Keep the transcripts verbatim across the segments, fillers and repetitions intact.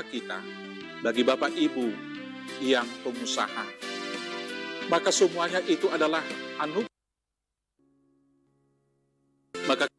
kita, bagi bapak ibu yang pengusaha. Maka semuanya itu adalah anugerah. Maka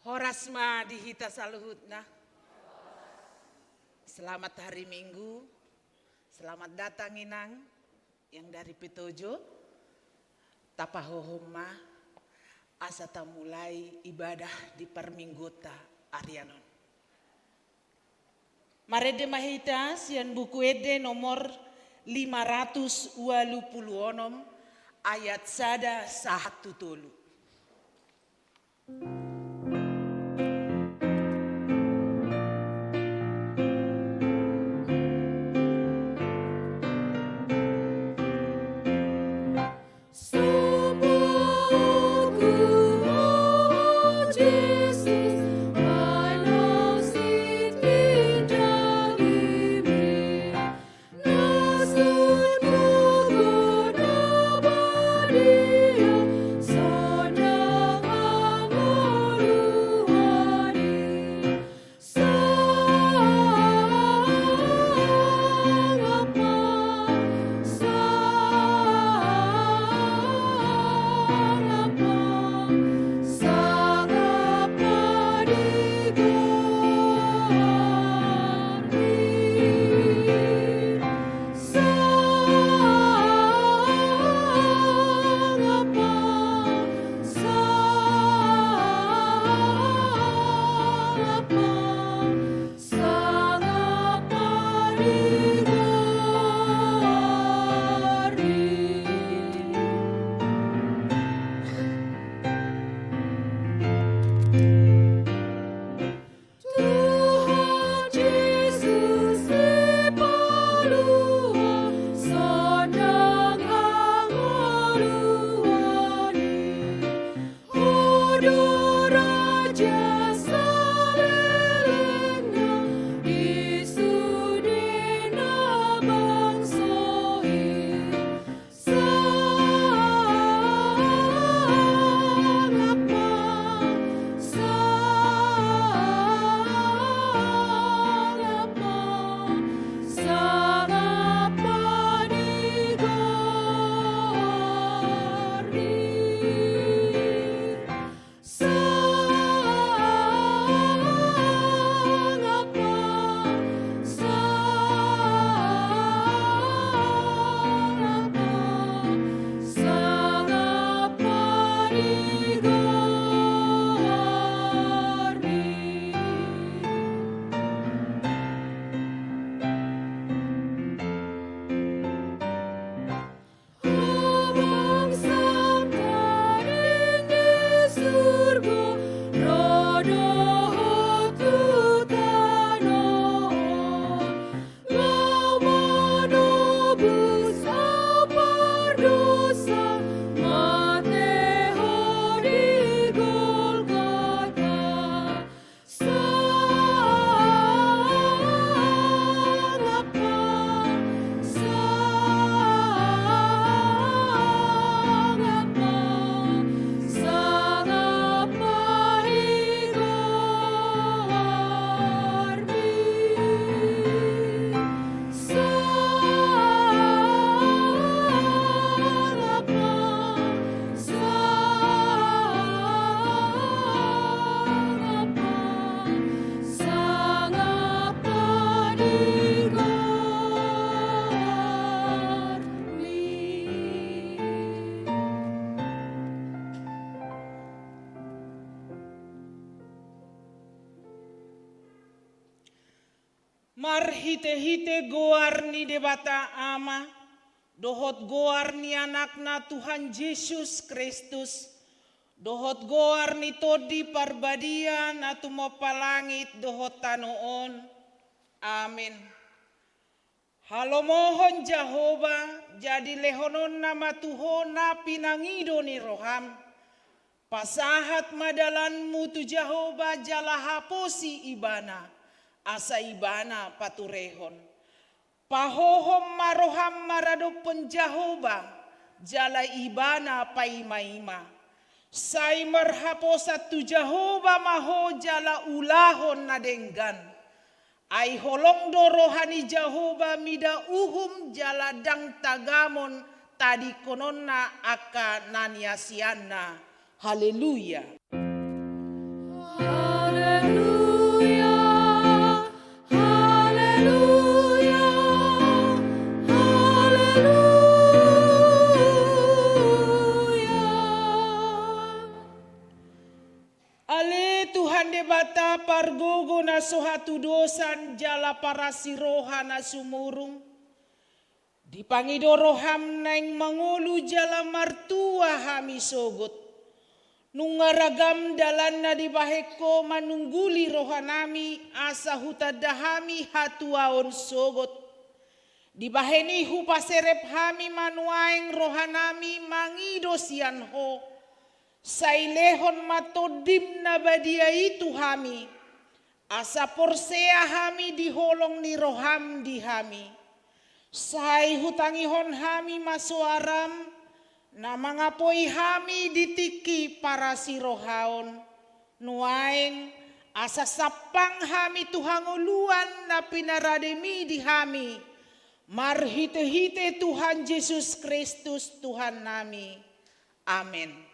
Horas ma di hita saluhutna. Selamat hari Minggu. Selamat datang, Inang, yang dari Petojo. Tapahohom ma asa tamulai ibadah di parmingguonta arian on. Marende ma hita sian Buku Ende nomor lima ratus ualu pulu onom, ayat sada sahat tu tolu. Marhitehite goar ni Debata Ama, dohot goar ni Anakna Tuhan Jesus Kristus, dohot goar ni Tondi Parbadia na tumompa langit dohot tano on. Amen. Halomohon Jahowa, jadi lehononna ma tu ho na pinangido ni roham. Pasahat ma dalanmu tu Jahowa jala haposi Ibana, asa Ibana paturehon. Pahohom ma roham maradophon Jahowa, jala Ibana paimaima. Sai marhaposan tu Jahowa ma ho jala ulahon na denggan. Ai holong do roha ni Jahowa mida uhum jala ndang tagamon tadingkononna angka na niasianna. Haleluya. Haleluya. Haleluya. Haleluya. Ale Tuhan Debata pargogo na so hatudosan jala parasiroha na sumurung. Dipangido roham naeng mangolu jala martua hami sogot. Nunga ragam dalan na dibahen ho manungguli rohanami asa hutanda hami hatuaon sogot. Dibahen i hupaserep hami ma nuaeng rohanami mangido sian ho. Sai lehon ma Tondim na badia i tu hami. Asa porsea hami di holong ni roham di hami. Sai hutangihon hami ma soaram, na mangapoi hami di tingki parasirohaon. Nuaeng, asa sampang hami tu hangoluan na pinarademi di hami. Marhitehite Tuhan Jesus Kristus Tuhannami. Amen.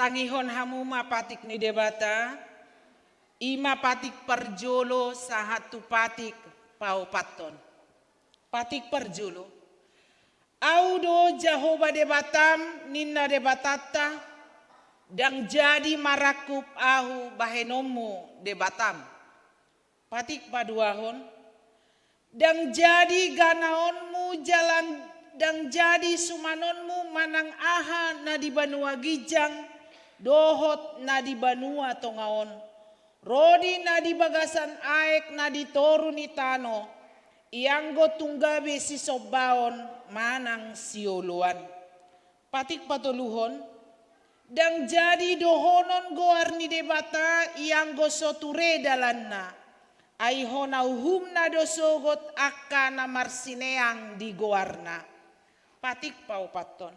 Tangihon hamu ma patik ni Debata, i ma patik parjolo sahat tu patik paopathon. Patik parjolo. Ahu do Jahowa Debatam, ninna Debatanta, ndang jadi marangkup ahu bahenonmu Debatam. Patik paduahon. Ndang jadi ganaonmu jala ndang jadi sumanonmu manang aha na di banua ginjang dohot na di banua tonga on. Rodi na di bagasan aek na di toru ni tano, ianggo tung gabe sisombaon manang sioloan. Patik patoluhon. Ndang jadi dohonon goar ni Debata ianggo so ture dalanna. Ai hona uhumna do sogot angka na marsineang di goarna. Patik paopathon.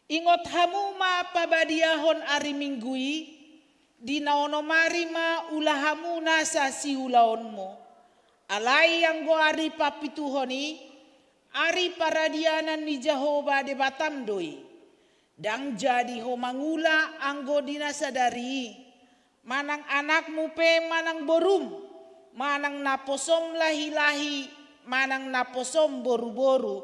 Ingot hamu ma pabadiahon ari Minggu i, di na onom ari ma ula hamu nasa siulaonmu. Alai anggo ari papituhon i, ari paradianan ni Jahowa Debatam do i. Ndang jadi ho mangula anggo di na sadari i, manang anakmu pe manang borum, manang naposom lahilahi, manang naposom boruboru,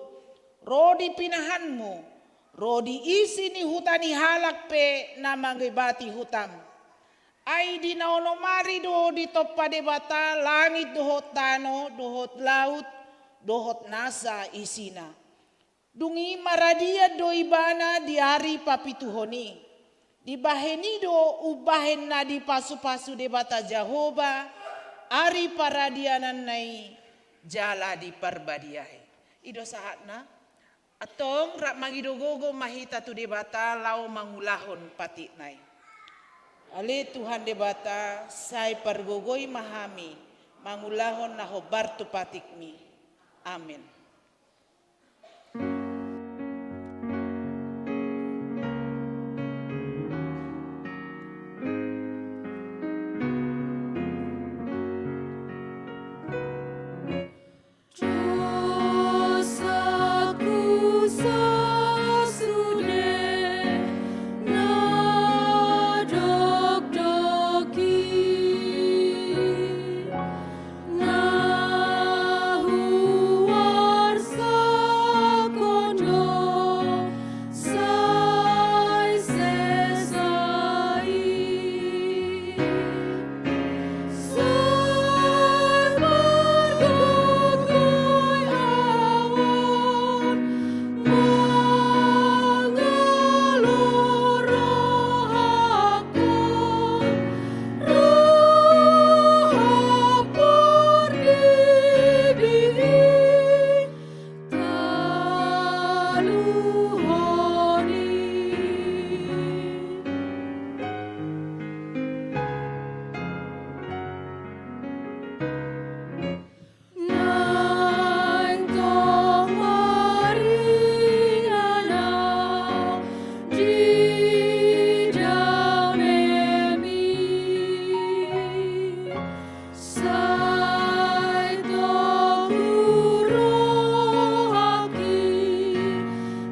ro di pinahanmu, ro di isi ni huta ni halak pe na mangebati hutam. Ai di na onom ari do ditompa Debata langit dohot tano, dohot laut, dohot nasa isina. Dung i maradian do ibana di ari papituhon i. Dibahen i do umbahen na dipasupasu Debata Jahowa ari paradiananna i jala diparbadiai. I do sahatna. Antong rap mangido gogo ma hita tu Debata laho mangulahon patikna i. Ale Tuhan Debata, sai pargogoi ma hami mangulahon na hombar tu patikmi. Amen. Sai tongtong rohangki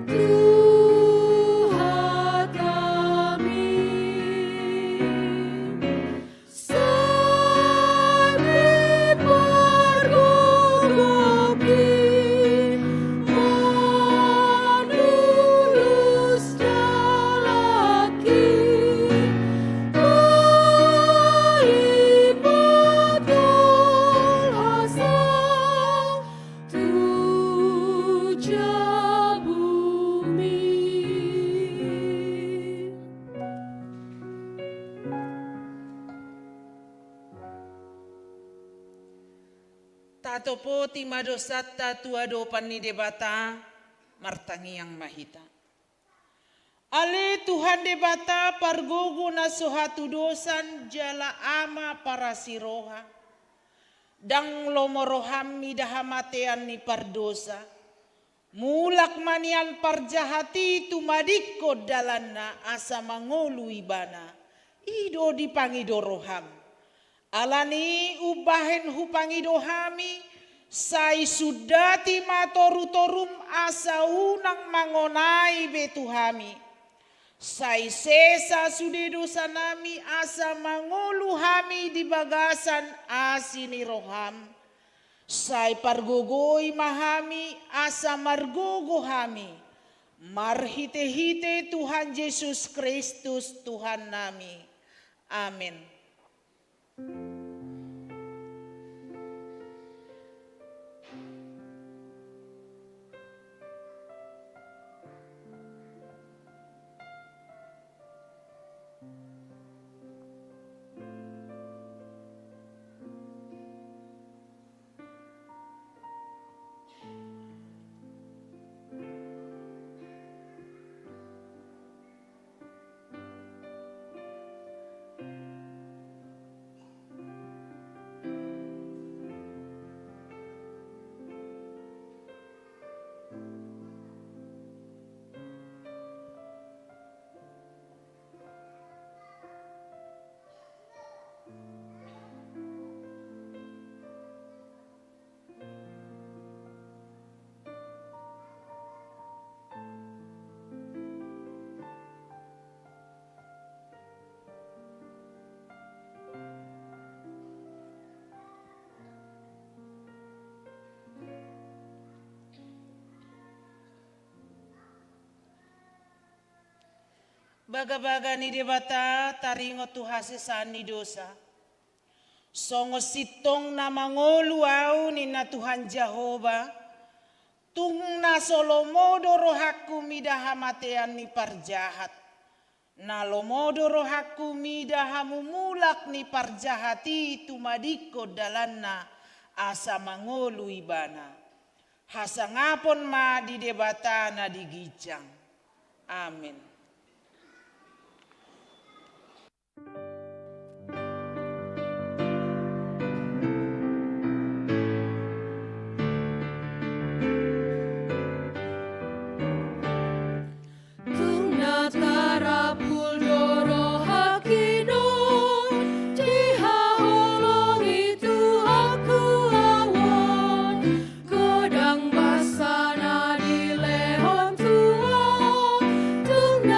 tu hatami. Sai dipargogoi manulus dalanki, paima tolhas au tu jabumi. Tatopoti ma dosanta tu adopan ni Debata, martangiang ma hita. Ale Tuhan Debata, pargogo na so hatudosan jala Ama parasi roha. Ndang lomo roham mida hamatean ni pardosa. Mulak ma nian parjahat i tumadingkon dalanna asa mangolu ibana. I do dipangido roham. Alani i umbahen hupangido hami, sai sundati ma torutorum asa unang mangonai be tu hami. Sai sesa sude dosanami asa mangolu hami di bagasan asi ni roham. Sai pargogoi ma hami asa margogo hami. Marhitehite Tuhan Jesus Kristus Tuhannami. Amen. Bagabaga ni Debata taringot tu hasesaan ni dosa. Songon sintong na mangolu au, ninna Tuhan Jahowa, tung na so lomo do rohangku mida hamatean ni parjahat. Na lomo do rohangku mida hamumulak ni parjahat i tumadingkon dalanna asa mangolu ibana. Hasangapon ma di Debata na di ginjang. Amen. Tung na tarapul do rohangki nuaeng, dihaholongi Tuhanku ahu on. Godang basa na dilehon Tuhan, tung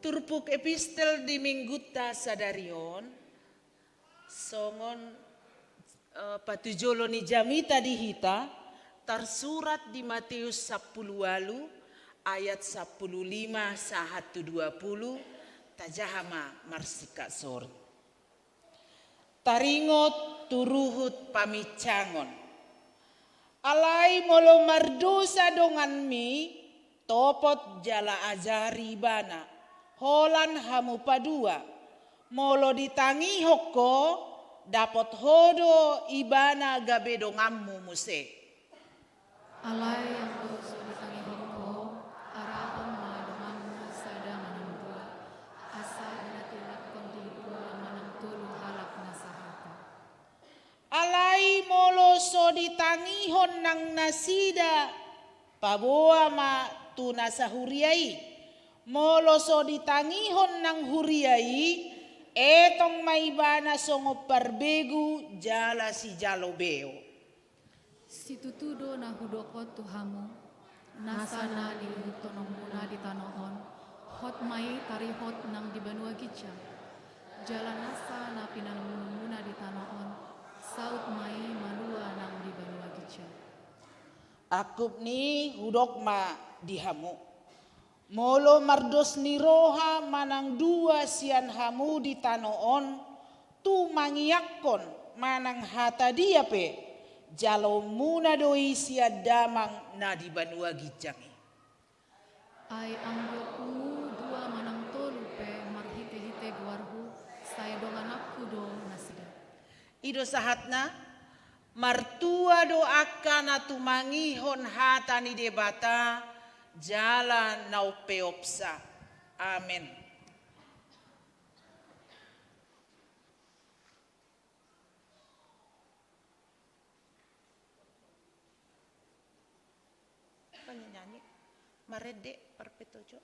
Turpuk epistel di minggunta sadari on, songon, eh, patujolo ni jamita di hita, tarsurat di Mateus sampulu ualu ayat sampulu lima sahat tu dua pulu, tajaha ma marsingkat sori. Taringot tu ruhut paminsangon. Alai molo mardosa donganmi, topot jala ajari ibana, holan hamu padua. Molo ditangihon ho, dapot ho do ibana gabe donganmu muse. Alai anggo so ditangihon ho, arahon ma donganmu sada manang dua, asa di na tulakkon di dua manang tolu halak na sahata. Alai molo so ditangihon nang nasida, paboa ma tu na sahuria i. Molo so ditangihon nang huria i, etong ma ibana songon parbegu jala sijalo beo. Situtu do na hudok on tu hamu, nasa na niluhuthononmuna di tano on, hot ma i tarihot nang di banua ginjang. Jala nasa na pinalumulumuna di tano on, saut ma i malua nang di banua ginjang. Angkup ni hudok ma di hamu. Molo mardos ni roha manang dua sian hamu di tano on, tu mangiangkon manang hata dia pe, jaloonmuna do i sian Damang na di banua ginjang i. Ai anggo ungu dua manang tolu pe marhitehite goarhu, sai dongananku do nasida. I do sahatna. Martua do angka na tumangihon hata ni Debata jala na umpeopsa. Amen. Penyanyi, marende, parpetojo.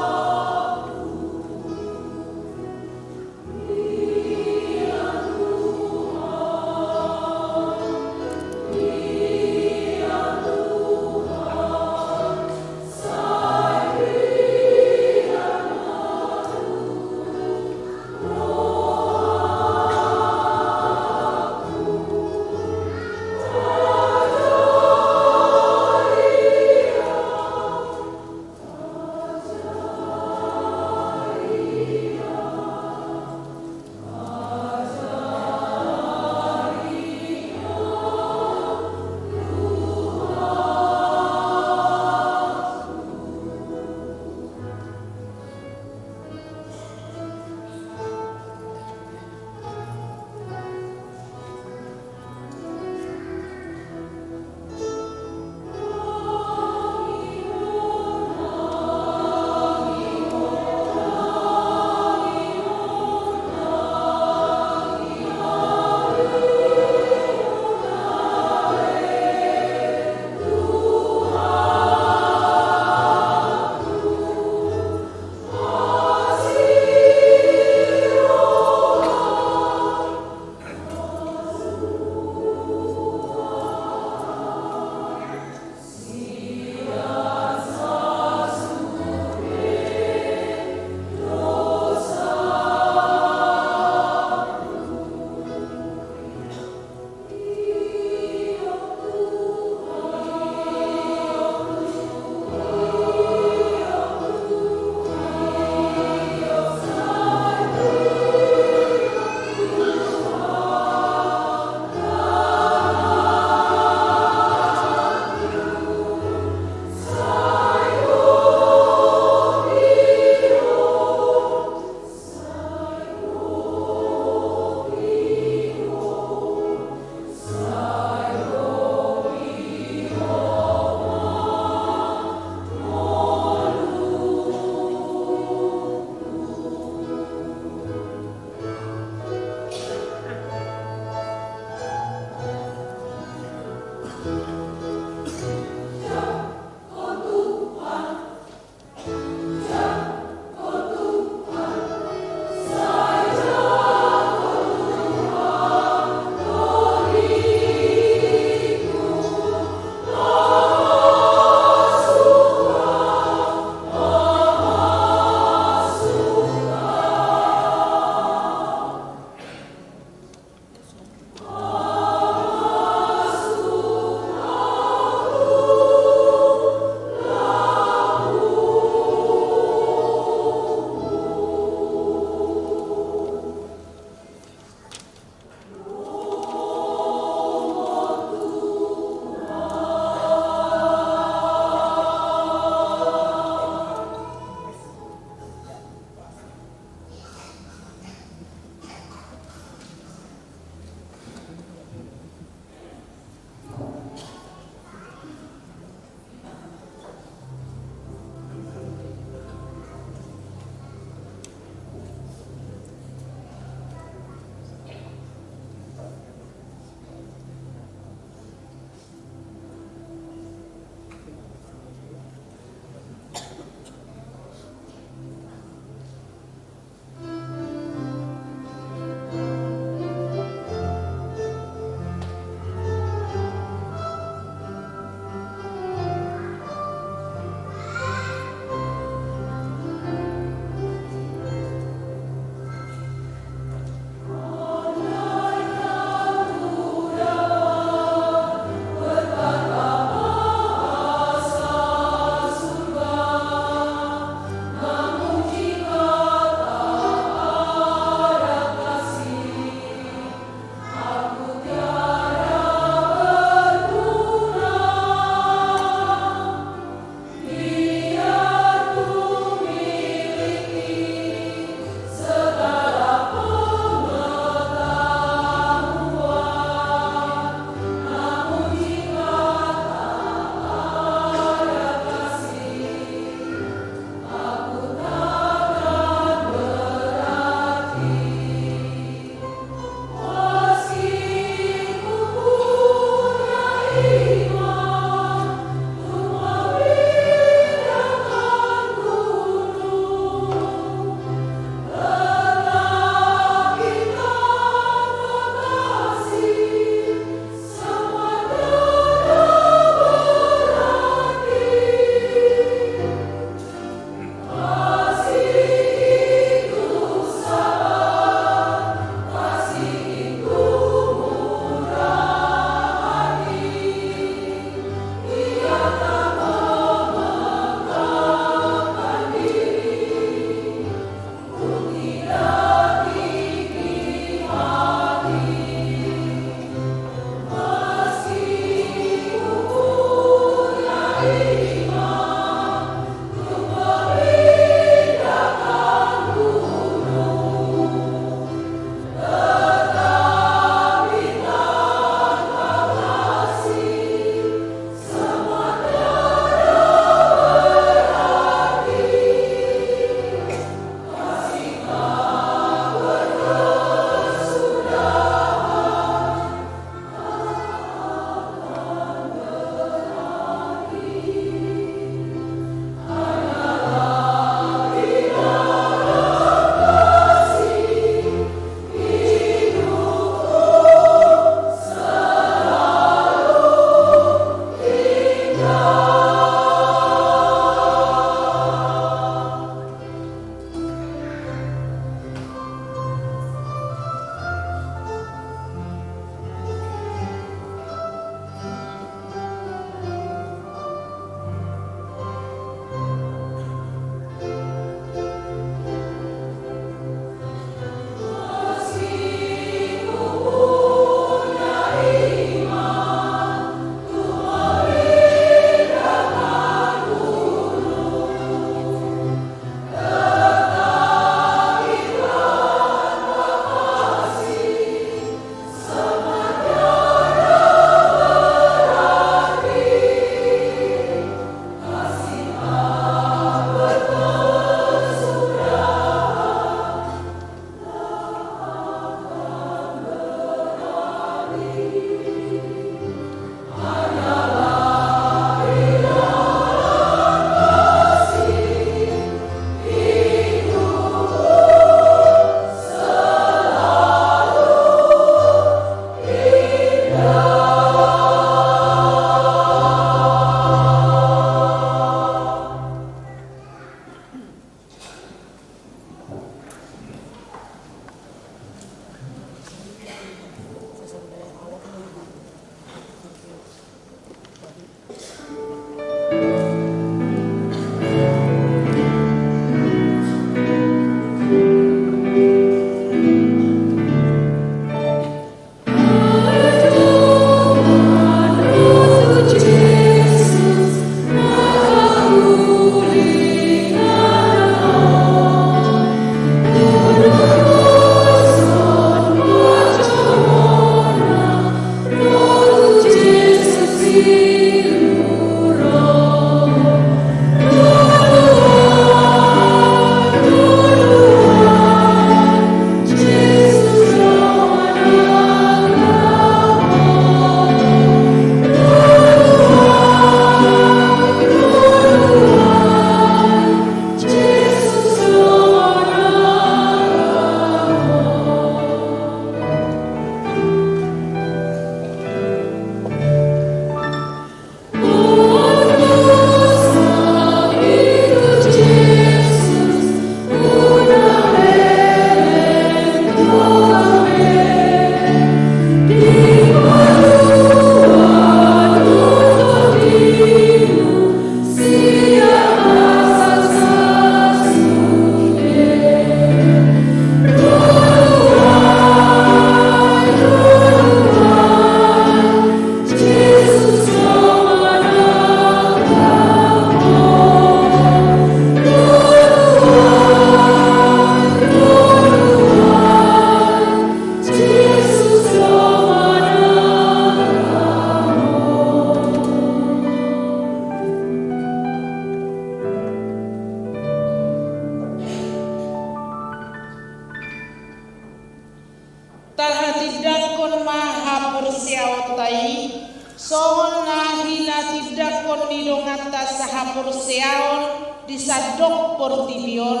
Songon na hinatindangkon ni donganta sahaporseaon di sandok portibi on,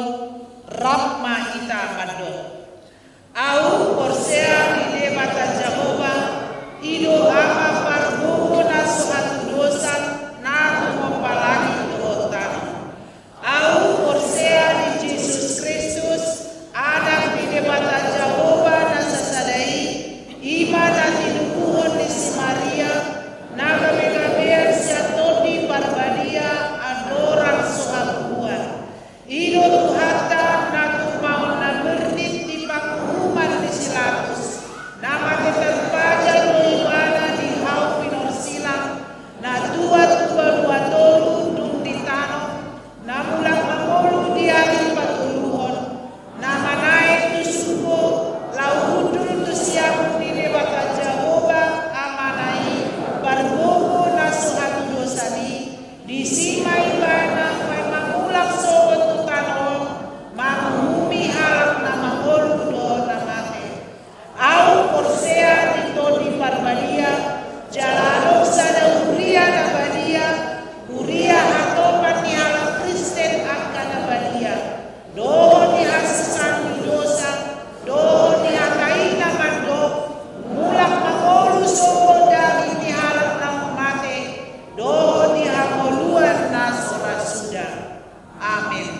rap ma hita mandok. Ahu porsea di Debata Jahowa, i do Ama pargogo na so hatudosan, na tumompa langit dohot tano. Ahu porsea di Jesus Kristus, Anak ni Debata Jahowa na sasada i, i ma na tinubuhon ni si Maria, na gabegabean sian Tondi Parbadia andorang so habubuhan. I do Tuhanta na tumaon na bernit di panguhuman ni si Latus, na mate tarpajal do Ibana di hau pinorsilang, na tua tu banua toru dung di tano, na mulak mangolu di ari patoluhon, na manaek tu surgo, laho hundul tu siamun ni Debata Jahowa Amana i, pargogo na so hatudosan i, disi ma Ibana paima mulak sogot tu tano on, manguhumi halak na mangolu dohot na mate. Ahu porsea di Tondi Parbadia, jala adong sada huria na badia, huria hatopan ni halak Kristen angka na badia, dohot di hasesaan ni dosa, dohot di hata i na mandok, mulak mangolu sogot daging ni halak na mate, dohot di hangoluan na so ra suda. Amen.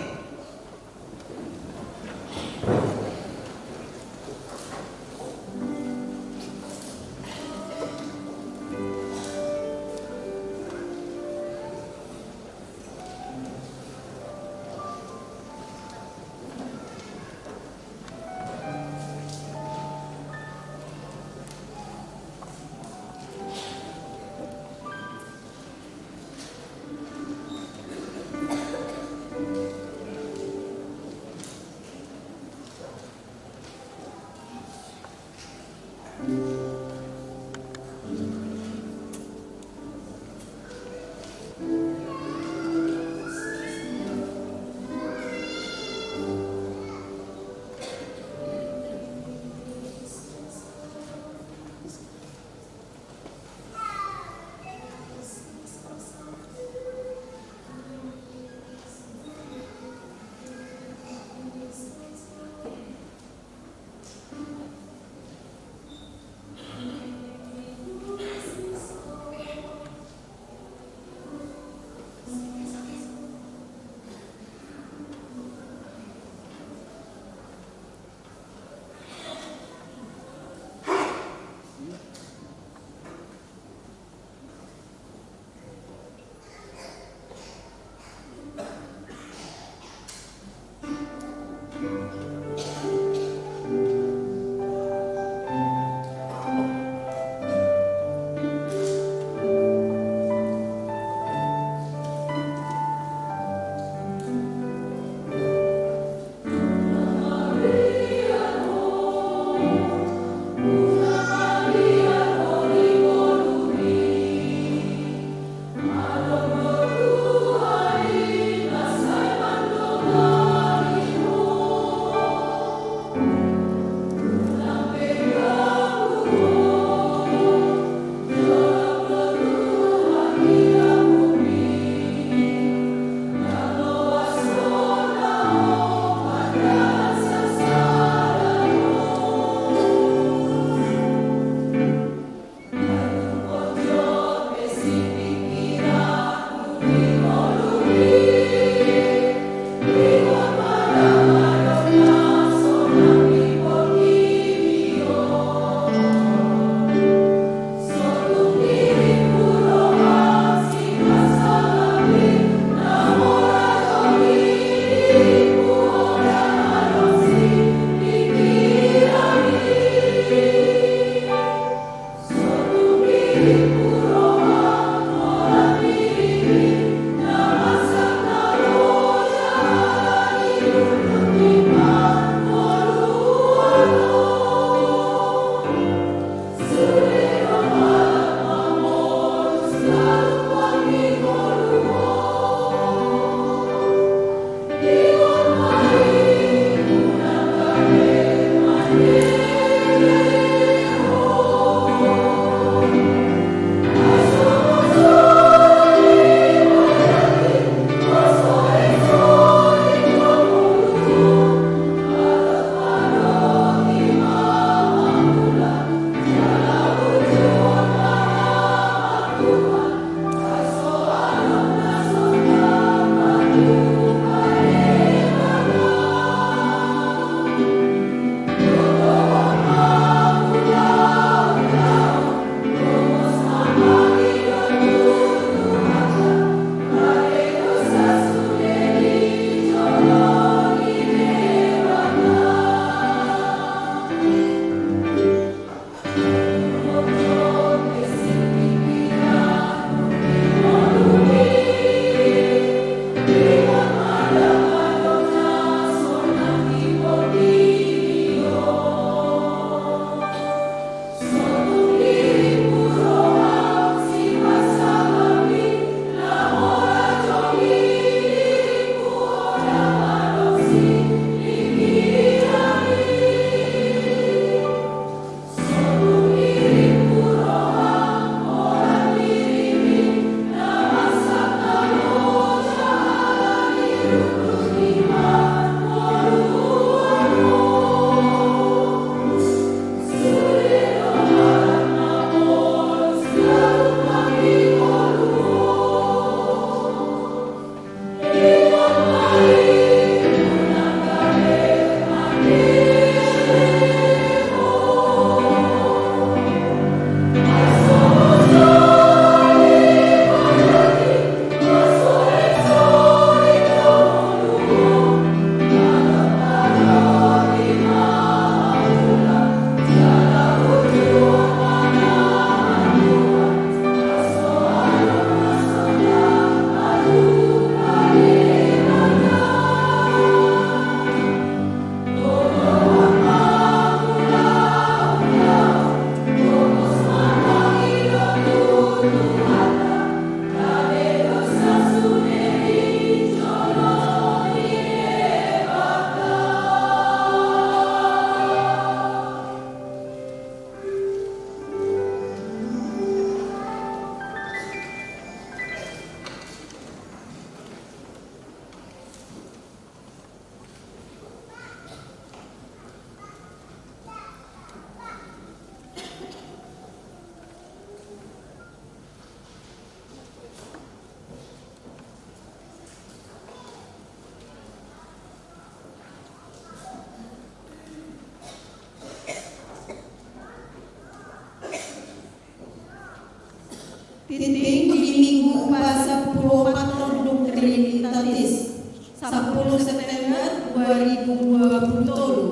Tintin di minggu pasampuluopathon dung Trinitatis, sampulu September dua ribu dua puluh tolu.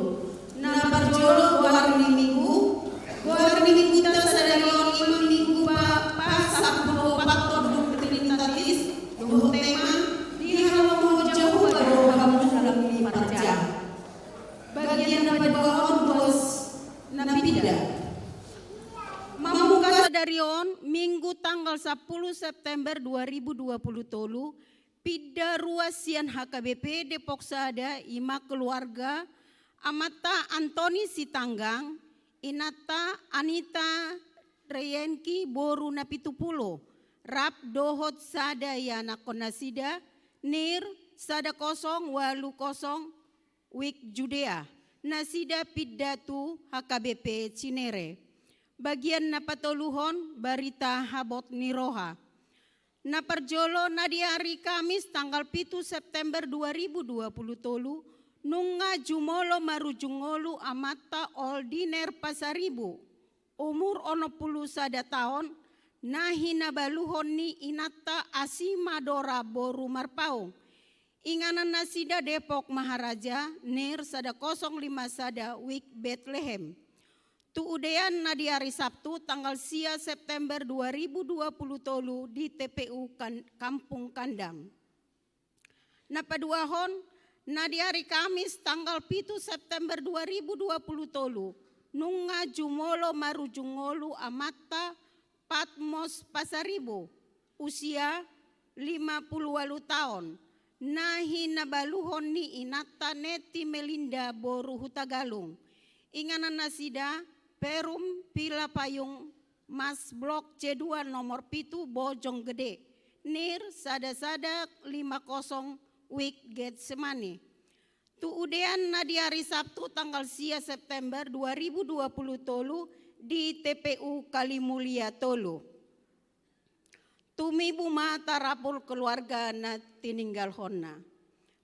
Na parjolo goar ni minggu. Goar ni mingguta sadari on ima minggu pa, pasampuluopathon dung Trinitatis, dohot tema: Dihalomohon Jahowa do hamu halak ni parjam. Bagian na paduahon, dos na pinda. Mamungka sadari on, Minggu tanggal sampulu September dua ribu dua puluh tolu, pinda ruas sian H K B P Depok Sada, ima keluarga amanta Antoni Sitanggang, inanta Anita Reyenki boru Napitupulu, rap dohot sada ianakhon nasida, NIR sada kosong ualu kosong, Wik Judea, nasida pinda tu H K B P Cinere. Bagian na patoluhon, barita habot ni roha. Na parjolo, na di ari Kamis tanggal pitu September dua ribu dua puluh tolu, nunga jumolo marujung ngolu amanta Oldiner Pasaribu, umur onom pulu sada taon, na hinabaluhon ni inanta Asi Madora boru Marpaung. Inganan nasida Depok Maharaja, NIR sada kosong lima sada, Wik Betlehem. Tu udean na di ari Sabtu tanggal sia September dua ribu dua puluh tolu di T P U Kan-, Kampung Kandang. Na paduahon, na di ari Kamis tanggal pitu September dua ribu dua puluh tolu, nunga jumolo marujung ngolu amanta Patmos Pasaribu, usia lima pulu ualu taon, na hinabaluhon ni inanta Neti Melinda boru Hutagalung. Inganan nasida Perum Pila Payung Mas, blok C dua nomor pitu, Bojonggede, NIR sada sada lima kosong, Wik Getsemani. Tu udean na di ari Sabtu tanggal sia September dua ribu dua puluh tolu di T P U Kalimulia tolu. Tumibu ma tarapul keluarga na tininggalhonna.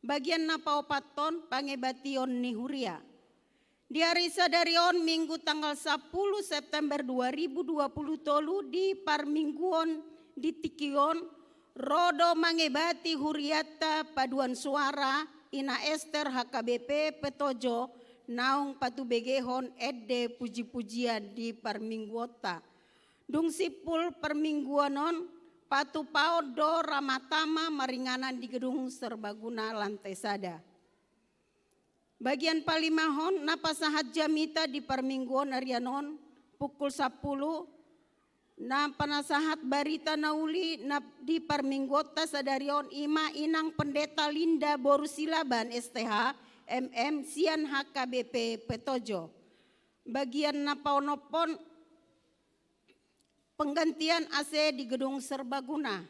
Bagian na paopathon, pangebation ni huria. Di ari sadari on, Minggu tanggal sampulu September dua ribu dua puluh tolu, di parmingguon di tingki on, ro do mangebati hurianta paduan suara Ina Ester H K B P Petojo, naung patubegehon ende puji-pujian di parmingguonta. Dung simpul parmingguon on, patupaon do Ramatama maringanan di Gedung Serbaguna lantai sada. Bagian palimahon, na pasahat jamita di parmingguon arian on, pukul sampulu, na pinasahat barita na uli na di parmingguonta sadari on, ima Inang Pendeta Linda boru Silaban, S T H, M M, sian H K B P Petojo. Bagian na paonomhon, penggantian A C di Gedung Serbaguna.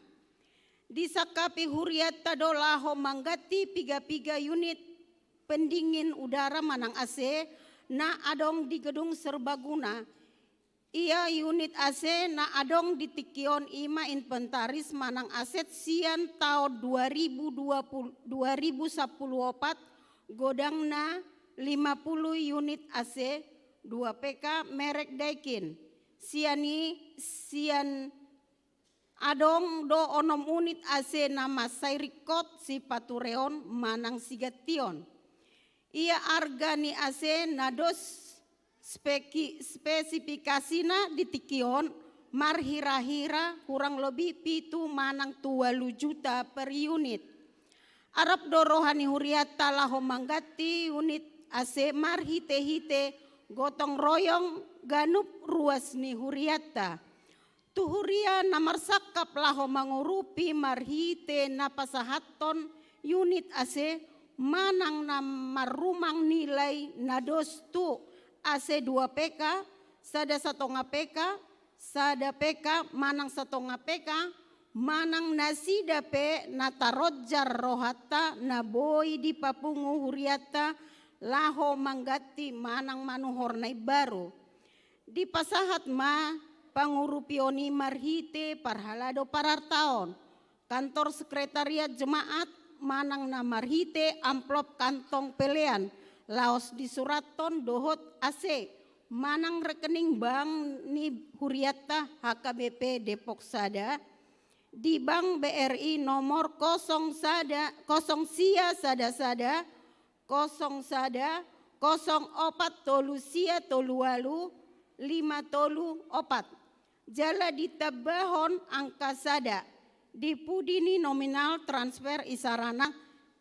Disangkapi hurianta do laho mangganti piga-piga unit pendingin udara manang A C na adong di Gedung Serbaguna. Ia unit A C na adong di tingki on ima inventaris manang aset sian taon dua ribu dua puluh, dua ribu sampulu opat, godangna lima pulu unit A C, dua P K, merek Daikin. Sian i, sian adong do onom unit A C na mansai ringkot sipatureon manang sigantion. Ia arga ni A C na dos speki-, spesifikasina di tingki on marhira-hira hurang lobi pitu manang tu ualu juta per unit. Arap do roha ni hurianta laho mangganti unit A C marhite-hite gotong royong ganup ruas ni hurianta. Tu huria na marsangkap laho mangurupi marhite na pasahathon unit A C manang na marrumang nilai na dos tu A C dua P K, sada satonga P K, sada P K manang satonga P K, manang nasida pe na taronjar rohanta na boi dipapungu hurianta laho mangganti manang manuhor na imbaru. Dipasahat ma pangurupion i marhite parhalado parartaon, kantor sekretariat jemaat, manang na marhite amplop kantong pelean, laos disurathon dohot A C, manang rekening bank ni huriatta H K B P Depok Sada di Bank B R I nomor kosong sada, kosong sia sada sada, kosong sada, kosong opat tolu sia tolu ualu, lima tolu opat. Jala ditambahon angka sada di pudi ni nominal transfer isarana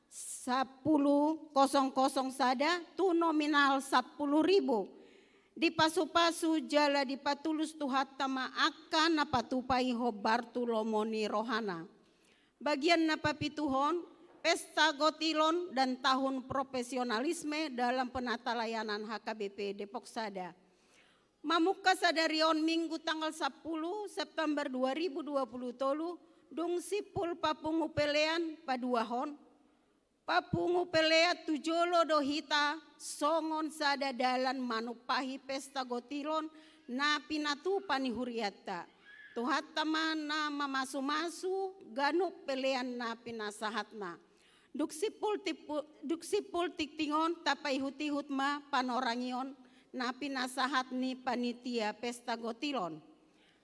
sampulu kosong kosong sada tu nominal sampulu ribu. Dipasupasu jala dipatulus Tuhanta ma angka na patupa i hombar tu lomo ni rohana. Bagian na papituhon, pesta gotilon dan tahun profesionalisme dalam penatalayanan H K B P Depok Sada. Mamungka sadari on Minggu tanggal sampulu September dua ribu dua puluh tolu, dung simpul papungu pelean paduahon, papungu pelean tu jolo do hita songon sada dalan manumpahi pesta gotilon na pinatupa ni huriatta. Tuhanta ma na mamasumasu ganup pelean na pinasahatna. Dung simpul tipu-, dung simpul tingting on tapaihut-ihut ma panorangion na pinasahat ni panitia pesta gotilon.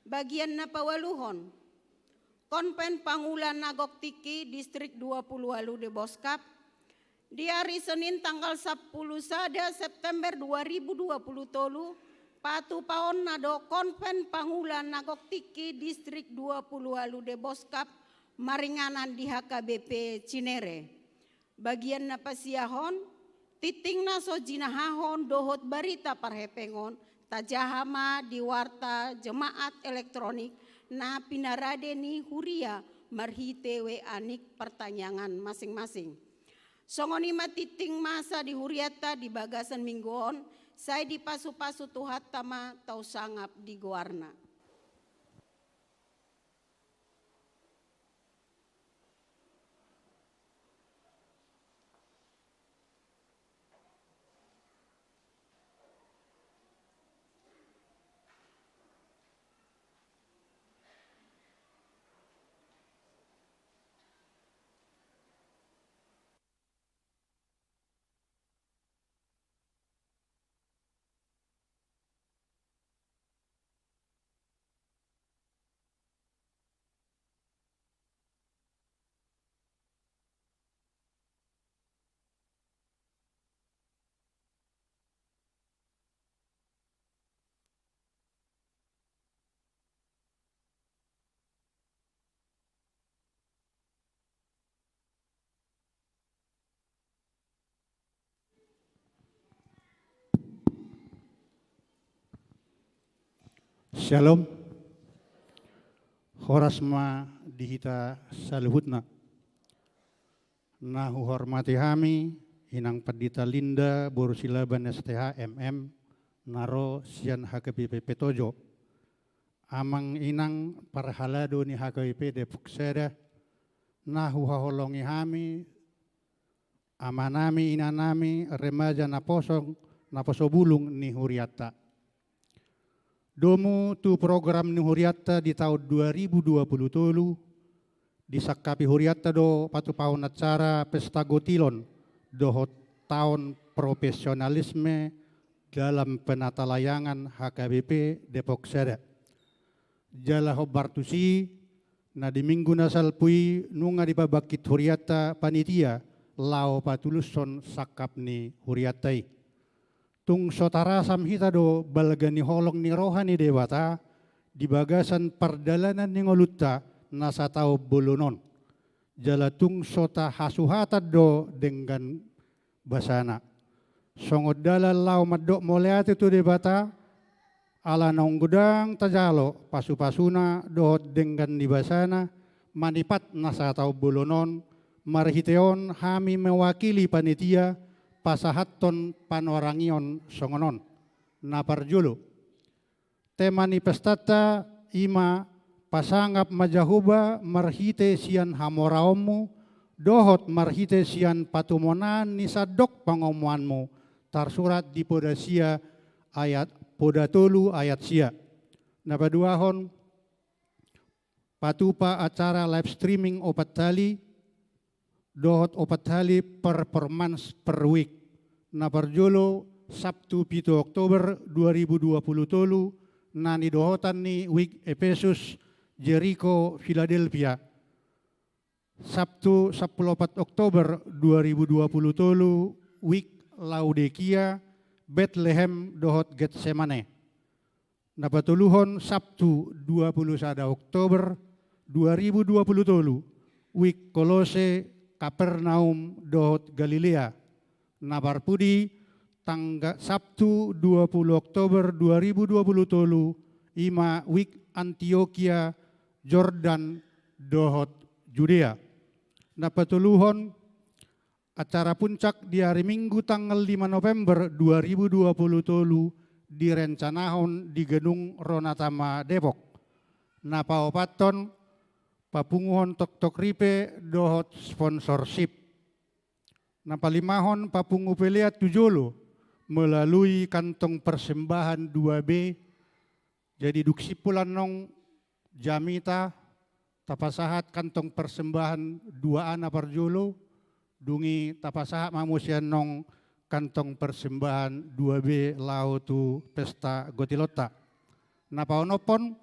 Bagian na pawaluhon, Konven Pangula na gok tingki Distrik dua puluh ualu Deboskap. Di ari Senin tanggal sampulu sada September dua ribu dua puluh tolu, patupaonna do Konven Pangula na gok tingki Distrik dua puluh ualu Deboskap maringanan di H K B P Cinere. Bagian na pasiahon, tingting na so jinahahon dohot barita parhepengon tajaha ma di warta jemaat elektronik na pinarade ni huria marhite W A nik partangiangan masing-masing. Songon i ma tingting masa di huriatta di bagasan minggu on, sai dipasupasu Tuhanta ma tau sangap di goarna. Syalom. Horas ma di hita saluhutna. Na huhormati hami, Inang Pandita Linda boru Silaban S T H M M, na ro sian H K B P Petojo. Amang inang parhalado ni H K B P Depok Sada, na huhaholongi hami, amanami, inanami, remaja naposo, naposo bulung ni huriatta. Domu tu program ni huriatta di taon dua ribu dua puluh tolu, disangkapi huriatta do patupaon acara pesta gotilon dohot taon profesionalisme dalam penatalayangan H K B P Depok Sada. Jala hombar tusi, na di minggu na salpu i nunga dipabangkit huriatta panitia laho patulushon sangkap ni huriatta i. Tung so tarasam hita do balga ni holong ni roha ni Debata di bagasan pardalanan ni ngolunta na sataon bolon on. Jala tung so tahasuhatan do denggan basana. Songon dalan laho mandok mauliate tu Debata, ala naung godang tajalo pasupasuna dohot denggan ni basana manipat na sataon bolon on, marhite on hami mewakili panitia pasahathon panorangion songon on. Na parjolo, tema ni pestanta i ma pasangap ma Jahowa marhite sian hamoraonmu, dohot marhite sian patumonaan ni sandok pangomoanmu, tarsurat di Poda sia ayat, Poda tolu ayat sia. Na paduahon, patupa acara live streaming opat hali, dohot opat hali performance per week. Na parjolo Sabtu pitu Oktober dua ribu dua puluh tolu, na nidohotan ni Wijk Epesus, Jeriko, Philadelphia. Sabtu sampulu opat Oktober dua ribu dua puluh tolu, Wijk Laodikia, Betlehem dohot Getsemane. Na patoluhon, Sabtu dua puluh sada Oktober dua ribu dua puluh tolu, Wijk Kolose, Kapernaum dohot Galilea. Na parpudi, tangga-, Sabtu dua puluh Oktober dua ribu dua puluh tolu, i ma Wijk Antiokia, Jordan dohot Judea. Na patoluhon, acara puncak di ari Minggu tanggal lima November dua ribu dua puluh tolu direncanahon di Gedung Ronatama Depok. Na paopathon, papunguhon toktok ripe dohot sponsorship. Na palimahon, papungu pelean tu jolo melalui kantong persembahan dua B. Jadi dung simpul annon jamita, tapasahat kantong persembahan dua A na parjolo, dung i tapasahat ma muse annon kantong persembahan dua B laho tu pesta gotilonta. Na paonomhon,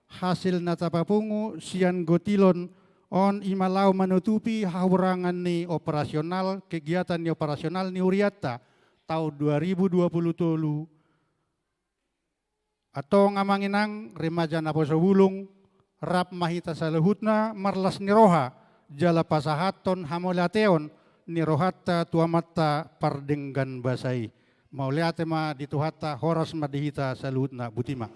hasil na tapapungu sian gotilon on i ma laho manutupi hahurangan ni operasional, kegiatan ni operasional ni hurianta taon dua ribu dua puluh tolu. Antong, amang inang, remaja naposo bulung, rap ma hita saluhutna marlas ni roha jala pasahathon hamauliateon ni rohanta tu Amanta Pardenggan Basa i. Mauliate ma di Tuhanta, horas ma di hita saluhutna. Botima.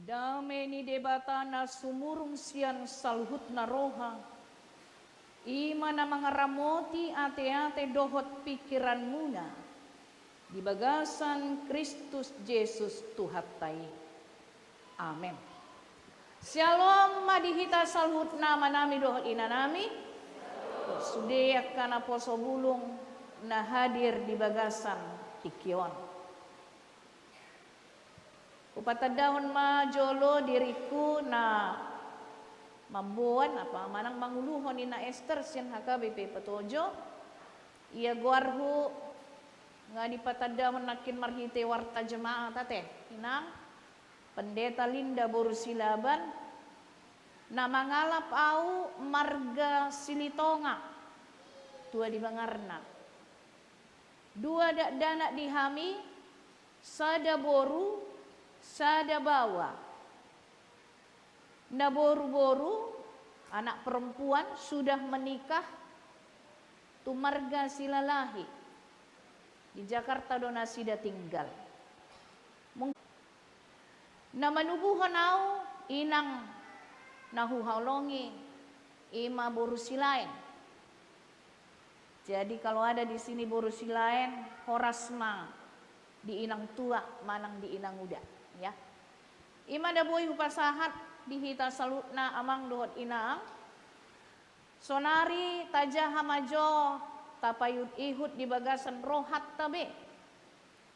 Dame ni Debata na sumurung sian saluhutna roha, i ma na mangaramoti ateate dohot pingkiranmuna di bagasan Kristus Jesus Tuhanta i. Amen. Syalom ma di hita saluhutna amanami dohot inanami, sude angka naposo bulung na hadir di bagasan tingki on. Hupatandahon ma jolo diringku na mamboan apa manang manguluhon Inna Ester sian H K B P Petojo. Ia goarhu nga dipatandahon nangkin marhite warta jemaat ate, inang, Pendeta Linda boru Silaban, na mangalap au marga Silitonga, tua di bangarna. Dua dakdanak di hami, sada boru, sada baoa. Na boruboru, anak perempuan, sudah menikah tu marga Silalahi. Di Jakarta do nasida tinggal. Mung- Na manubuhon au inang na huhaholongi i ma boru Silaen. Jadi kalau ada di sini boru Silaen, horas ma di inang tua manang di inang uda, ya. I ma na boi hupasahat di hita saluhutna amang dohot inang. Sonari tajaha ma jo tapaihutihut di bagasan rohanta be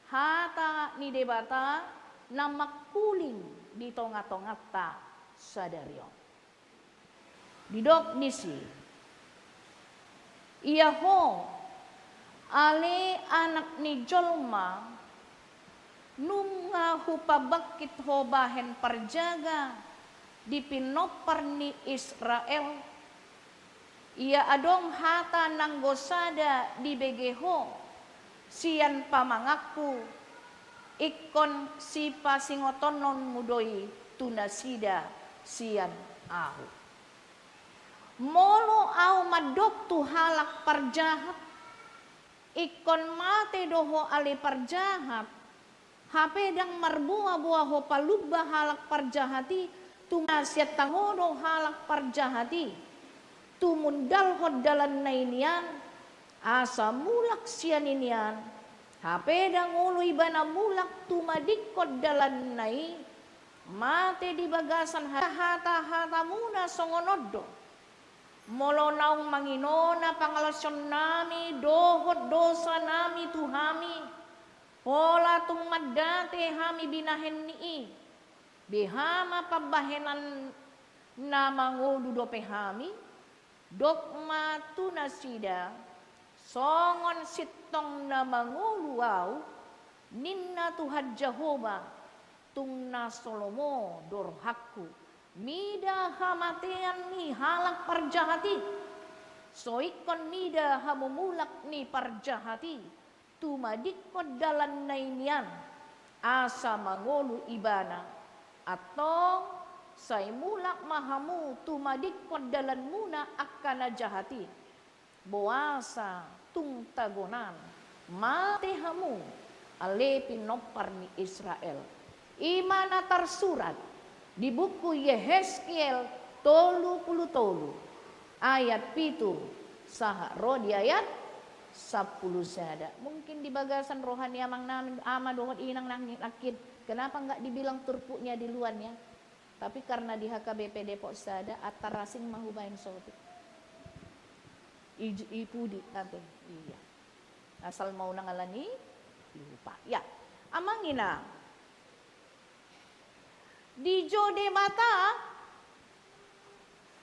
hata ni Debata na mangkuling di tongatonganta sadari on. Didok disi, ia ho, ale anak ni jolma, nunga hupabangkit ho bahen parjaga di pinompar ni Israel. Ia adong hata nanggo sada dibege ho sian pamanganku, ingkon sipasingotononmu do i tu nasida sian ahu. Molo ahu mandok tu halak parjahat, ingkon mate do ho ale parjahat, hape ndang marboaboa ho palumba halak parjahat i, tung sian tangan ho do halak parjahat i tumundalhon dalanna i nian, asa mulak sian i nian, hape ndang olo ibana mulak tumadingkon dalanna i, mate di bagasan ha-, hata-hatamuna songon on do. Molo naung manginona pangalaosionnami dohot dosanami tu hami, pola tung mandate hami binahen ni i, beha ma pambahenan na mangolu dope hami, dok ma tu nasida, songon sintong na mangolu ahu, ninna Tuhan Jahowa, tung na so lomo do rohangku mida hamatean ni halak parjahat i, so ingkon mida hamumulak ni parjahat i tumadingkon dalanna i nian, asa mangolu ibana, antong sai mulak ma hamu tumadingkon dalanmuna angka na jahat i. Boasa tung tagonan mate hamu, ale pinompar ni Israel? I ma na tarsurat di buku Yehezkiel tolu pulu tolu, ayat pitu sahat ro di ayat sampulu sada. Mungkin di bagasan roha ni amang nami, ama dohot inang nang-, nangkin, kenapa nggak dibilang turpuknya di luar ya? Tapi karena di H K B P Depok sada, atar asing ma hubaen sotik. I, i pudi ate. Iya. Asal ma unang alani dilupa. Ya. Amang inang. Dijou Debata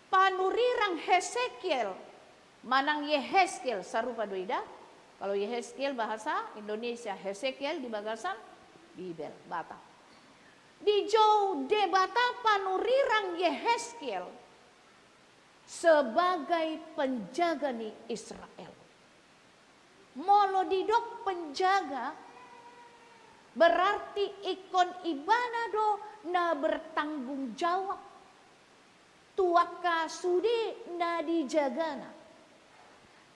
panurirang Hesekiel manang Yehezkiel, sarupa do i da. Kalau Yehezkiel bahasa Indonesia, Hesekiel di bagasan Bibel Batak. Dijou Debata panurirang Yehezkiel sebagai penjaga ni Israel. Molo didok penjaga, berarti ingkon ibana do na bertanggung jawab tu angka sude na dijagana.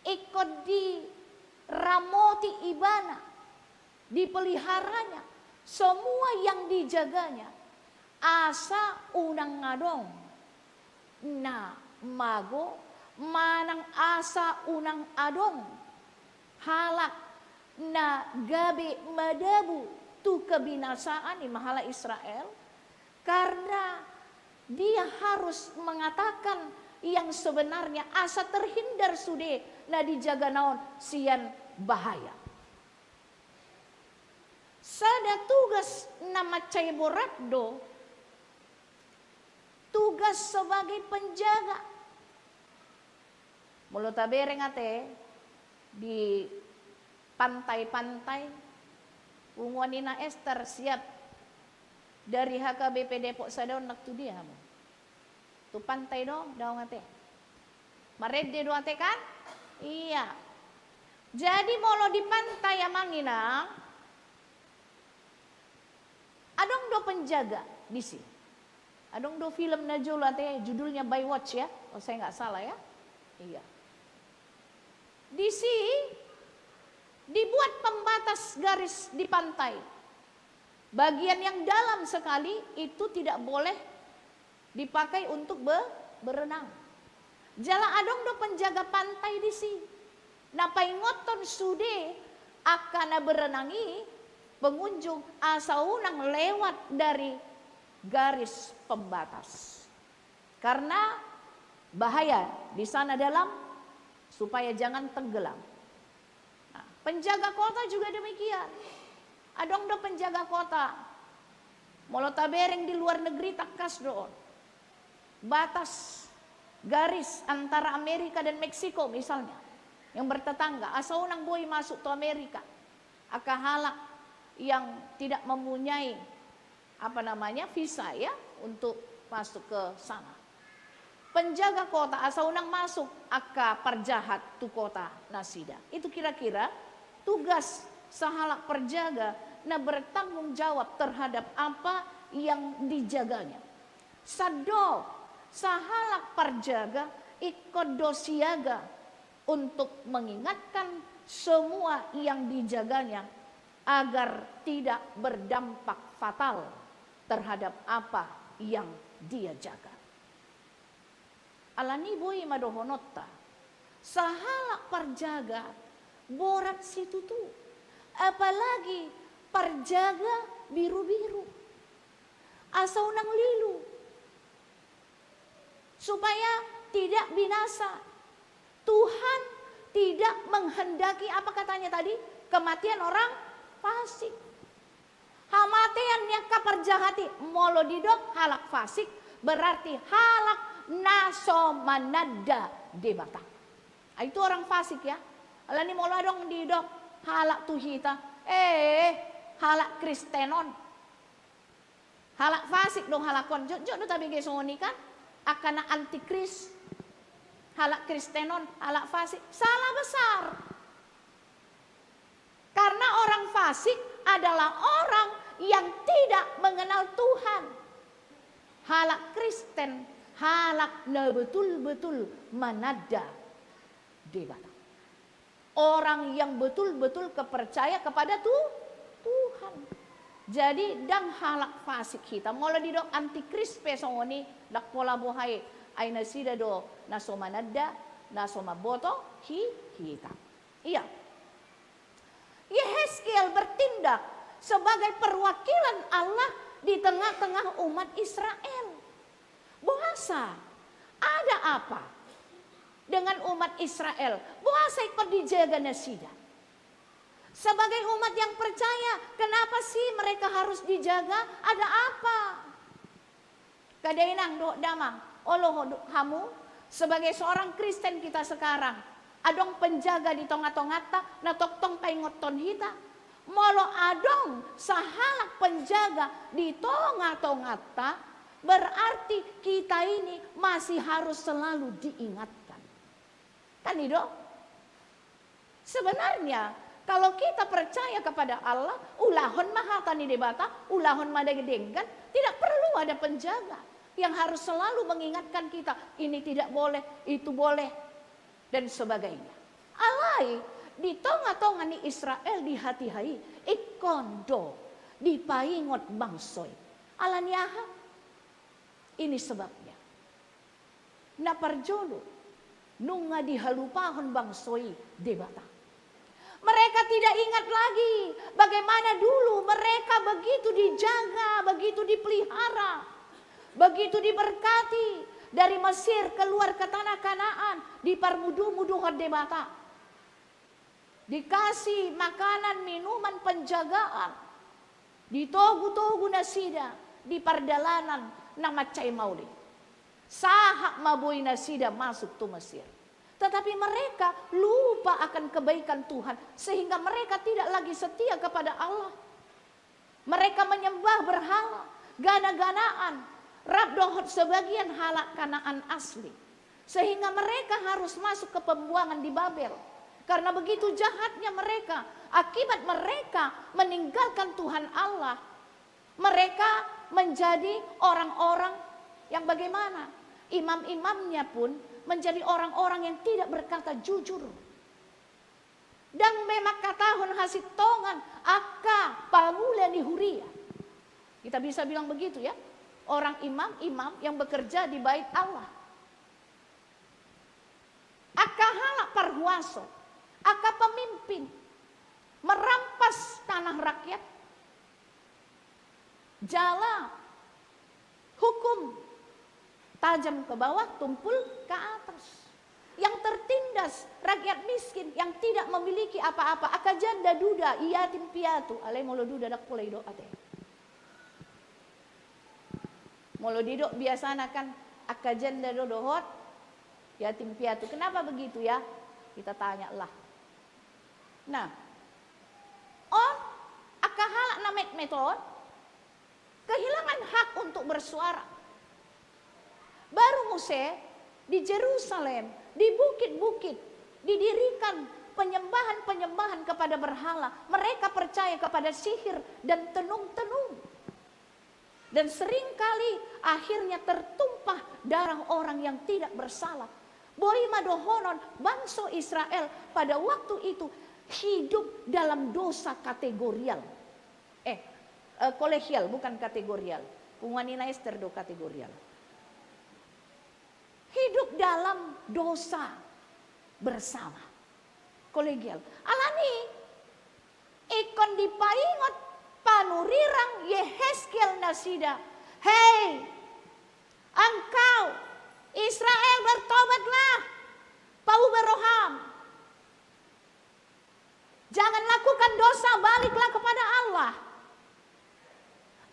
Ingkon diramoti ibana, dipeliharanya, semua yang dijaganya. Asa unang adong na mago manang asa unang adong halak na gabe madabu tu kebinasaan, i ma halak Israel, karena dia harus mengatakan yang sebenarnya asa terhindar sude na dijagana on sian bahaya. Sada tugas na mansai borat do tugas sebagai penjaga. Molo tabereng ate di pantai-pantai, punguan Ina Ester siap dari H K B P Depok sada on, nang tu dia hamu? Tu pantai do, daong ate. Marende do ate kan? Iya. Jadi molo di pantai, amang inang, adong do penjaga disi. Adong do film na jolo ate, judulnya Baywatch ya, kalau saya nggak salah ya. Iya. Disi dibuat pembatas garis di pantai. Bagian yang dalam sekali itu tidak boleh dipakai untuk be-, berenang. Jala adong do penjaga pantai disi na paingothon sude angka na berenang i, pengunjung, asa unang lewat dari garis pembatas. Karena bahaya di sana dalam, supaya jangan tenggelam. Nah, penjaga kota juga demikian. Adong do penjaga kota. Molo tabereng di luar negeri, tangkas do on batas garis antara Amerika dan Meksiko misalnya, yang bertetangga, asa unang boi masuk tu Amerika angka halak yang tidak mempunyai, apa namanya, visa ya, untuk masuk ke sana. Penjaga kota asa unang masuk angka parjahat tu kota nasida. Itu kira-kira tugas sahalak parjaga na bertanggung jawab terhadap apa yang dijaganya. Sandok, sahalak parjaga ingkon do siaga untuk mengingatkan semua yang dijaganya agar tidak berdampak fatal terhadap apa yang dia jaga. Alani boi ma dohononta, sahalak parjaga borat situtu, apalagi parjaga birubiru. Asa unang lilu, supaya tidak binasa. Tuhan tidak menghendaki, apa katanya tadi? Kematian orang fasik. Hamatean ni angka parjahat i, molo didok halak fasik, berarti halak na so mananda Debata. Ah, itu orang fasik ya. Alani molo adong didok halak tu hita, eh, halak Kristen on. Halak fasik do halak on. Jotjot do tabege songon i kan? Angka na antikris. Halak Kristen on, halak fasik. Salah besar. Karena orang fasik adalah orang yang tidak mengenal Tuhan. Halak Kristen, halak na betul-betul mananda Debata. Orang yang betul-betul kepercaya kepada Tu-, Tuhan. Jadi, ndang halak fasik hita. Molo didok antikris pe songon i, ndang pola boha i. Ai nasida do na so mananda, na so mamboto hi-, hita. Iya. Yehezkiel bertindak sebagai perwakilan Allah di tengah-tengah umat Israel. Boasa? Ada apa dengan umat Israel? Boasa ingkon dijaga nasida? Sebagai umat yang percaya, kenapa sih mereka harus dijaga? Ada apa? Kada inang dohot damang, olo ho do hamu, sebagai seorang Kristen kita sekarang, adong penjaga di tonga-tonganta, na tongtong paingothon hita. Molo adong sahalak penjaga di tonga-tonganta, berarti kita ini masih harus selalu diingatkan. Kan i do? Sebenarnya, kalau kita percaya kepada Allah, ulahon ma hata ni Debata, ulahon ma na denggan, tidak perlu ada penjaga yang harus selalu mengingatkan kita, ini tidak boleh, itu boleh, dan sebagainya. Alai, di tonga-tonga ni Israel di hatiha i, ingkon do dipaingot bangso i. Alani aha? Ini sebabnya. Na parjolo, nunga dihalupahon bangso i Debata. Mereka tidak ingat lagi bagaimana dulu mereka begitu dijaga, begitu dipelihara, begitu diberkati, dari Mesir keluar ke tanah Kanaan, diparmudu-muduhon Debata. Dikasih makanan, minuman, penjagaan. Ditogu-togu nasida di pardalanan na mansai maol i. Sahat ma boi nasida masuk tu Mesir. Tetapi mereka lupa akan kebaikan Tuhan, sehingga mereka tidak lagi setia kepada Allah. Mereka menyembah berhala, gana-ganaan, rap dohot sebagian halak Kanaan asli. Sehingga mereka harus masuk ke pembuangan di Babel. Karena begitu jahatnya mereka, akibat mereka meninggalkan Tuhan Allah, mereka menjadi orang-orang yang bagaimana? Imam-imamnya pun menjadi orang-orang yang tidak berkata jujur. Ndang be mangkatahon hasintongan angka pangula ni huria. Kita bisa bilang begitu, ya. Orang imam-imam yang bekerja di bait Allah. Angka halak parhuaso, angka pemimpin, merampas tanah rakyat. Jala hukum tajam ke bawah, tumpul ke atas. Yang tertindas, rakyat miskin yang tidak memiliki apa-apa, angka janda duda, yatim piatu, alai molo duda ndang pola didok ate. Molo didok biasana kan angka janda do dohot yatim piatu. Kenapa begitu ya? Kita tanya lah. Nah, on angka halak na metmet on kehilangan hak untuk bersuara. Baru muse di Jerusalem, di bukit-bukit, didirikan penyembahan-penyembahan kepada berhala. Mereka percaya kepada sihir dan tenung-tenung. Dan seringkali akhirnya tertumpah darah orang yang tidak bersalah. Boi ma dohonon bangso Israel pada waktu itu hidup dalam dosa kategorial. Eh, eh, kolegial, bukan kategorial. Punguan ina Ester do kategorial. Hidup dalam dosa bersama. Kolegial. Alani ingkon dipaingot panurirang Yehezkiel nasida. Hei, engkau Israel, bertobatlah, pauba roham. Jangan lakukan dosa, baliklah kepada Allah.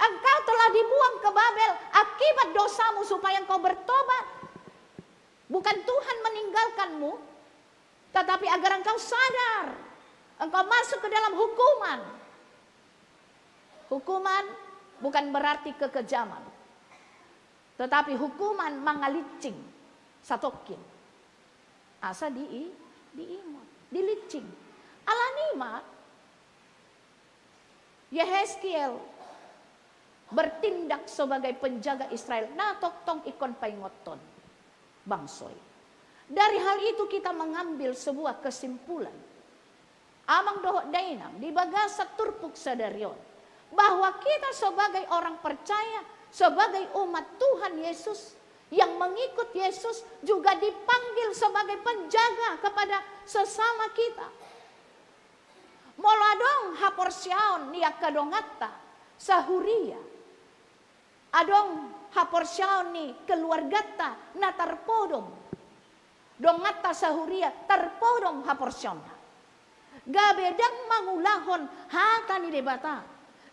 Engkau telah dibuang ke Babel akibat dosamu, supaya engkau bertobat. Bukan Tuhan meninggalkanmu, tetapi agar engkau sadar, engkau masuk ke dalam hukuman. Hukuman bukan berarti kekejaman, tetapi hukuman mangalitsing satongkin. Asa di, diingot, dilitsing. Alani ma Yehezkiel bertindak sebagai penjaga Israel, na tongtong ingkon paingothon bangso i. Dari hal itu kita mengambil sebuah kesimpulan. Amang dohot dainang, di bagasan turpuk sadari on, bahwa kita sebagai orang percaya, sebagai umat Tuhan Yesus yang mengikut Yesus, juga dipanggil sebagai penjaga kepada sesama kita. Molo adong haporseaon ni angka donganta sahuria, adong haporseaon ni keluarganta na tarpodom, donganta sahuria tarpodom haporseaonna, gabe ndang mangulahon hata ni Debata,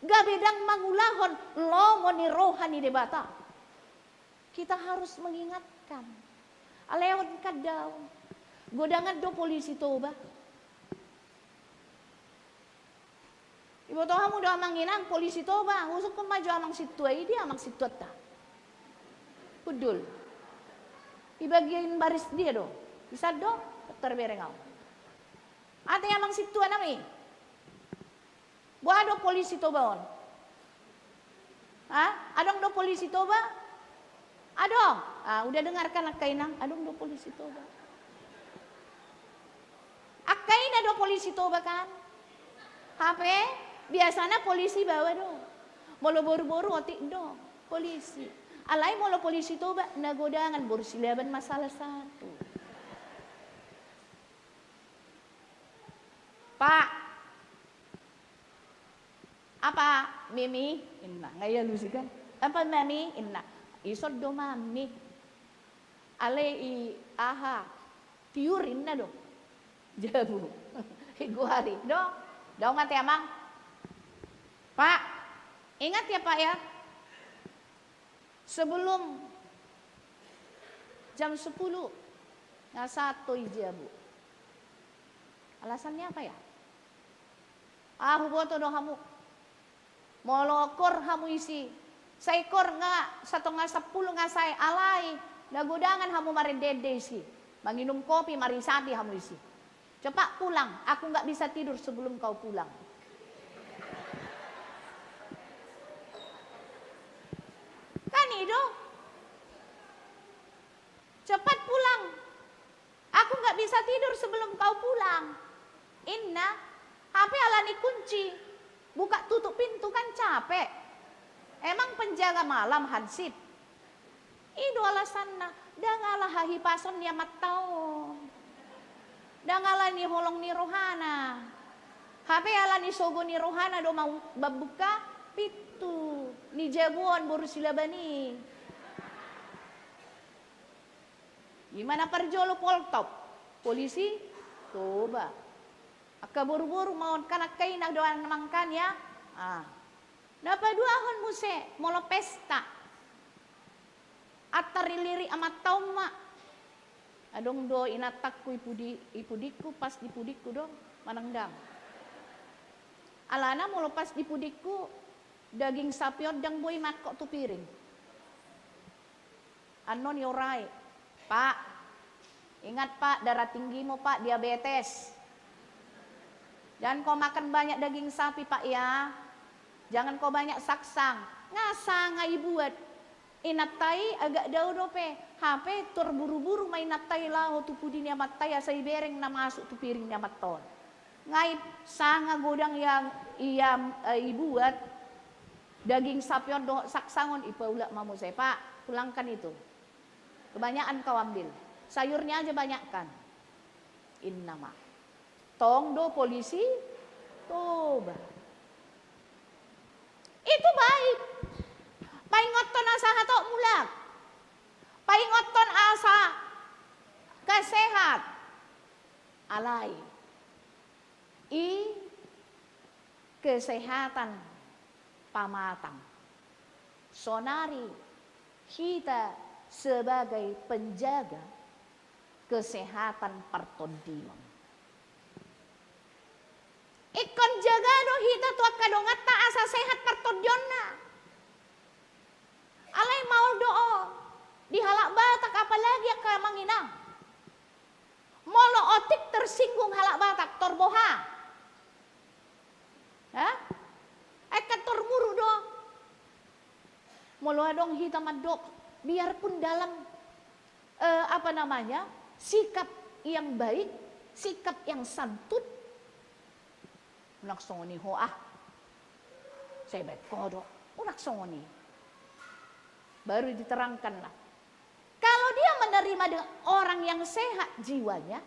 gabe ndang mangulahon lomo ni roha ni Debata. Kita harus mengingatkan. Alai on kan daong. Godangan do polisi Toba. Iboto hamu do amang inang, polisi Toba, husungkun ma jo amang sintua i, dia amang sintuanta? Hundul. Di bagian baris dia do. Bisa do, tarbereng au. Ate amang sintua nami. Boha do polisi Toba on? Ha? Adong do polisi Toba? Adong. Ah, udah dengarkan angka inang, adong do polisi Toba. Angka ina do polisi Toba kan? Hape biasana polisi baoa do. Molo boru-boru otik do polisi. Alai molo polisi Toba, na godangan boru Silaban ma salah satu. Pak, apa mimi? Inna, nga i alusi kan? Apa mami? Inna, ison do mami. Alai i aha, tiur inna do. Jabu. Igu ari do. Dao ma te amang. Pak, ingat ya Pak ya. Sebelum jam sepuluh, nga sahat ho i jabu. Alasannya apa ya? Ah, huboto do hamu. Molo kor hamu isi, sai kor nga satonga sampulu nga sae, alai na godangan hamu marende-ende isi. Manginum kopi, marisapi hamu isi. Cepat pulang, aku nggak bisa tidur sebelum kau pulang. Kan i do. Cepat pulang. Aku nggak bisa tidur sebelum kau pulang. Inna, hape alani kunci. Buka tutup pintu kan capek. Emang penjaga malam hansip. I do alasanna, ndang ala hahipason ni amanta on. Ndang ala ni holong ni rohana. Hape ala ni sogo ni rohana do mau mambuka pintu ni jabu on boru Silaban i. I ma na parjolo Poltop, polisi Toba. Angka boru-boru ma on kan angka ina do amang kan ya. Ah. Na paduahon muse molo pesta. Antar i lirik amanta on ma. Adong do inantangku i pudi-, i pudingku, pas di pudingku do manang ndang. Alana molo pas di pudingku, daging sapi on ndang boi mangkok tu piring. Annon i orai, Pak, ingat Pak, darah tinggimu Pak, diabetes. Jangan kau makan banyak daging sapi Pak ya. Jangan kau banyak saksang. Nga sanga ibuat. Inanta i agak dao dope. Hape tor buru-buru ma inanta i laho tu pudi ni amanta i asa ibereng na masuk tu piring ni amanta on. Nga i sanga godang yang ia, eh, ibuat daging sapi on dohot saksang on, ipaulak ma muse, Pak, pulangkan itu. Kebanyakan kau ambil. Sayurnya aja banyakkan. Inna ma. Tong do polisi Toba. Itu baik. Paingothon asa hatop mulak. Paingothon asa kesehat. Alai. I kesehatan pamatang. Sonari hita sebagai penjaga kesehatan partondimon. Ingkon jaga do hita tu angka donganta asa sehat partondionna. Alai maol do o, di halak Batak apalagi angka amang inang. Molo otik tersinggung halak Batak, tor boha? Hah? Ai kan tor muruk do. Molo adong hita mandok, biarpun dalam, eh, apa namanya, sikap yang baik, sikap yang santun, unang songon i ho ah. Sai baen ho do, unang songon i. Baru diterangkanlah. Kalau dia menerima dengan orang yang sehat jiwanya,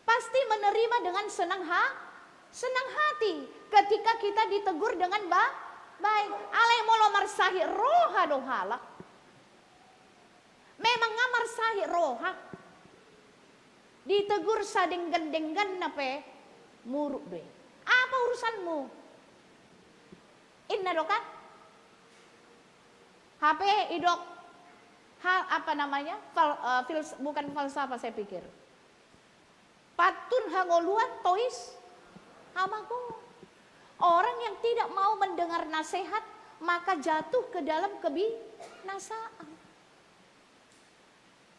pasti menerima dengan senang ha-, senang hati ketika kita ditegur dengan ba-, baik. Alai molo marsahit roha do halak. Memang nga marsahit roha. Ditegur sadenggan-dengganna pe muruk do i. Apa urusanmu? Inna do kan? Hape idok ha-, apa namanya? Fal-, eh, fils-, bukan falsafah saya pikir. Pantun hangoluan tois hamagoan. Orang yang tidak mau mendengar nasihat, maka jatuh ke dalam kebinasaan.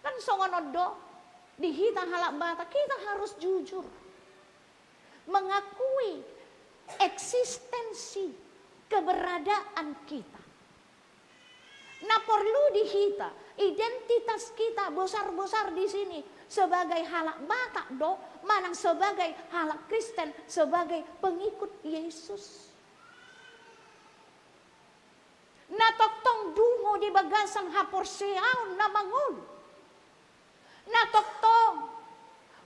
Kan songon on do, di hita halak Batak, kita harus jujur. Mengakui eksistensi, keberadaan kita. Na porlu di hita, identitas kita bosar-bosar di sini sebagai halak Batak do, manang sebagai halak Kristen, sebagai pengikut Yesus. Na tongtong dungo di bagasan haporseaon na mangolu. Na tongtong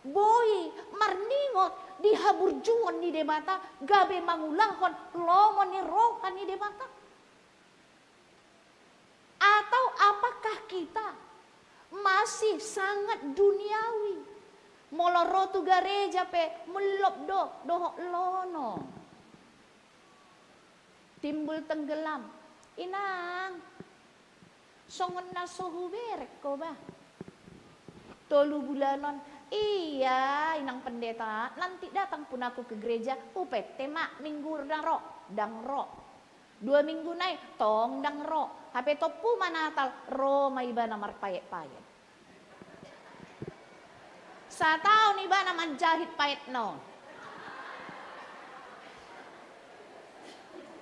boi marningot di haburjuon ni Debata gabe mangulahon lomo ni roha ni Debata. Atau apakah kita masih sangat duniawi? Molo ro tu gareja pe mellop do dohot lono. Timbul tenggelam. Inang, songon na so huberek ho bah. Tolu bulanon. Iya, inang pendeta, nanti datang pun aku ke gereja. Upete ma minggu na ro, ndang ro. Dua minggu nai, tong ndang ro. Hape tompu ma Natal, ro ma ibana marpaet-paet. Sataon ibana manjahit paetna on.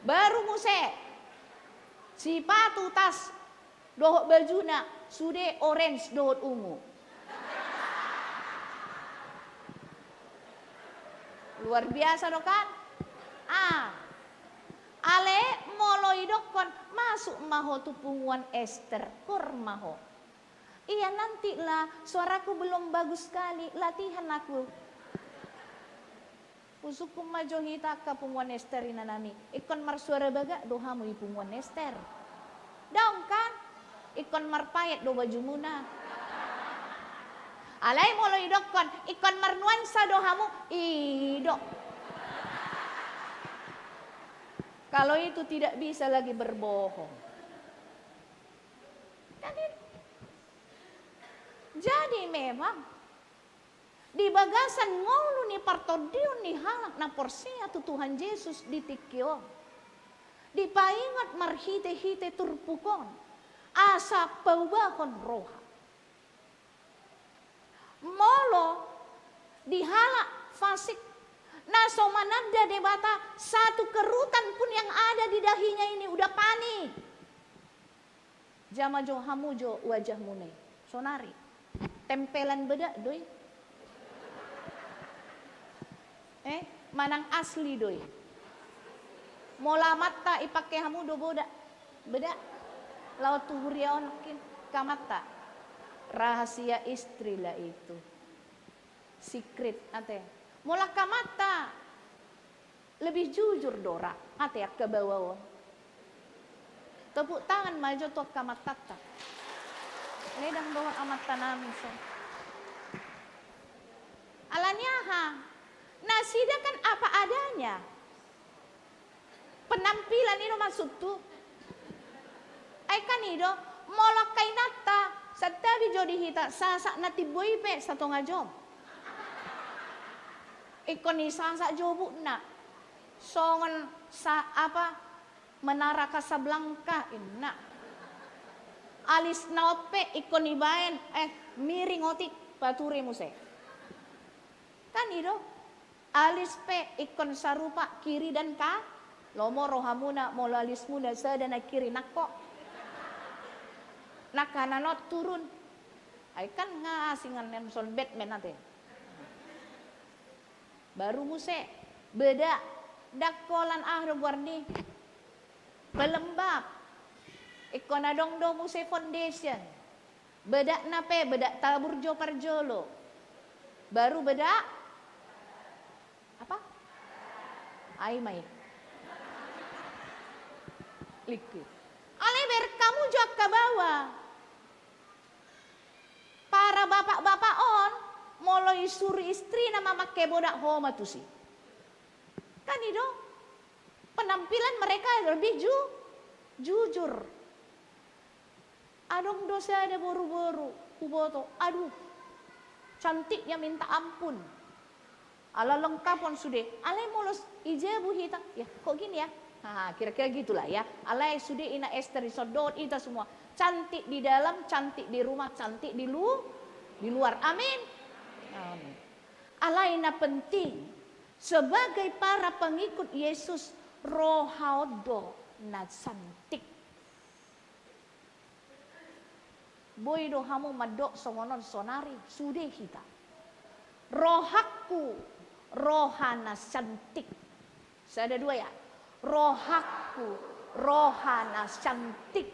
Baru muse, sipatu, tas, dohot bajuna, sude orange dohot ungu. Luar biasa do kan? Ah. Ale, molo idokkon, masuk ma ho tu punguan Ester, gor ma ho. Iya, nanti lah, suaraku belum bagus sekali, latihan aku. Husungkun ma jo hita angka punguan Ester, inanami. Ingkon marsuara bagak do hamu i punguan Ester. Daong kan? Ingkon marpaet do bajumuna. Alai molo idokkon, ingkon marnuansa do hamu, idok. Kalau itu tidak bisa lagi berbohong. Kan itu. Jadi memang di bagasan ngolu ni partondion ni halak na porsea tu Tuhan Jesus di tingki on, dipaingot marhite-hite turpuk on, asa paubahon roha. Molo di halak fasik na so mananda Debata, satu kerutan pun yang ada di dahinya ini udah panik. Jama jo hamu jo wajahmuna i. Sonari. Tempelan bedak do i. Eh, manang asli do i. Molo amanta ipake hamu do bodak. Bedak. Laho tu huria on nangkin. Angka amanta. Rahasia istri lah itu. Secret, ate. Molo angka amanta lebih jujur do ra, ate, angka baoa on. Tepuk tangan ma jo tu angka amantanta. Ledang dohot amantanami so. Alani aha? Nasida kan apa adanya. Penampilan i do maksudhu. Ai kan i do, molo angka inanta, santabi jo di hita, sasak na timbo i pe satonga jom. Ingkon i sasak jo bukna. Songon sa-, apa, Menara Casablanca, inna. Alisna on pe ingkon ibaen, eh, miring otik, pature muse. Kan i do? Alis pe ingkon sarupa kiri dan ka-, lomo rohamuna molo alismuna sada na kiri nangkok. Na kanan on turun. Ai kan nga asing an nem son Batman ate. Baru muse, bedak, ndang holan aha do goarni. Pelembab. Ingkon adong do muse foundation. Bedakna pe, bedak tabur jo parjolo. Baru bedak apa? Ai ma i. Liquid. Alai bereng hamu jo angka baoa. Para bapak-bapak on, molo isuru istrina mamake bodak, ho ma tusi. Kan i do? Penampilan mereka lebih ju-, jujur. Adong do sada boru-boru, huboto, aduh, cantiknya minta ampun. Ala lengkap on sude, alai molo s-, i jabu hita, ya, kok gini ya? Ha, kira-kira gitulah ya. Alai sude ina Ester dison dohot hita semua. Cantik di dalam, cantik di rumah, cantik di lu-, di luar. Amin. Amin. Alai na penting, sebagai para pengikut Yesus, roha on do na cantik. Boi do hamu mandok songon on sonari, sude hita. Rohangku, roha na cantik. Sada dua ya. Rohangku, roha na cantik.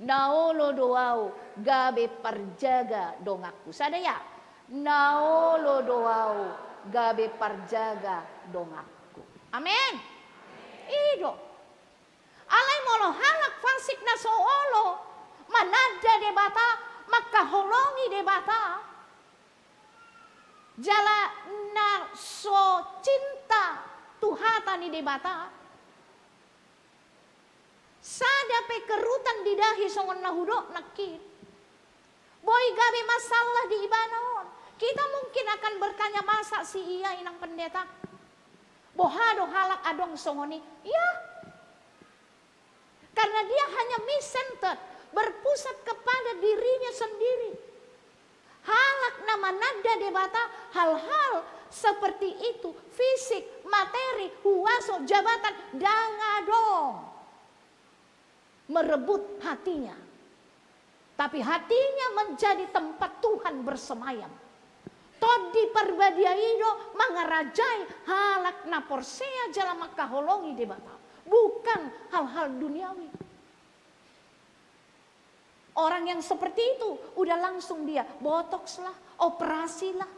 Na olo do ahu gabe parjaga donganku. Sada ia. Na olo do ahu gabe parjaga donganku. Amen. I do. Alai molo halak fasik na so olo mananda Debata, mangkaholongi Debata, jala na so cinta tu hata ni Debata, sada pe kerutan didahi songon na hudok nangkin, boi gabe masalah di ibana on. Kita mungkin akan bertanya, masa sih iya, inang pendeta? Boha do halak adong songon i? Iya. Karena dia hanya me-centered, berpusat kepada dirinya sendiri. Halak na mananda Debata, hal-hal seperti itu, fisik, materi, huaso, jabatan, ndang adong merebut hatinya. Tapi hatinya menjadi tempat Tuhan bersemayam. Tondi Parbadia i do mangarajai halak na porsea jala mangkaholongi Debata, bukan hal-hal duniawi. Orang yang seperti itu udah langsung dia botox lah, operasi lah,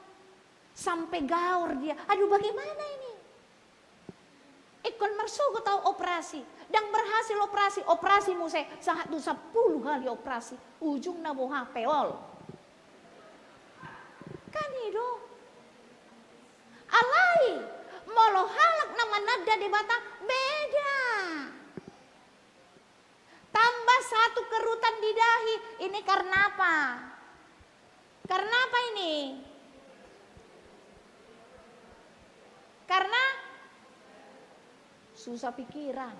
sampai gaor dia. Aduh, bagaimana ini? Ingkon marsogot au operasi, ndang berhasil operasi, operasi muse sahat tu sampulu hali operasi, ujungna boha, peol. Kan i do. Alai molo halak na mananda Debata, beda. Tambah satu kerutan didahi. Ini karena apa? Karena apa ini? Karena susah pikiran.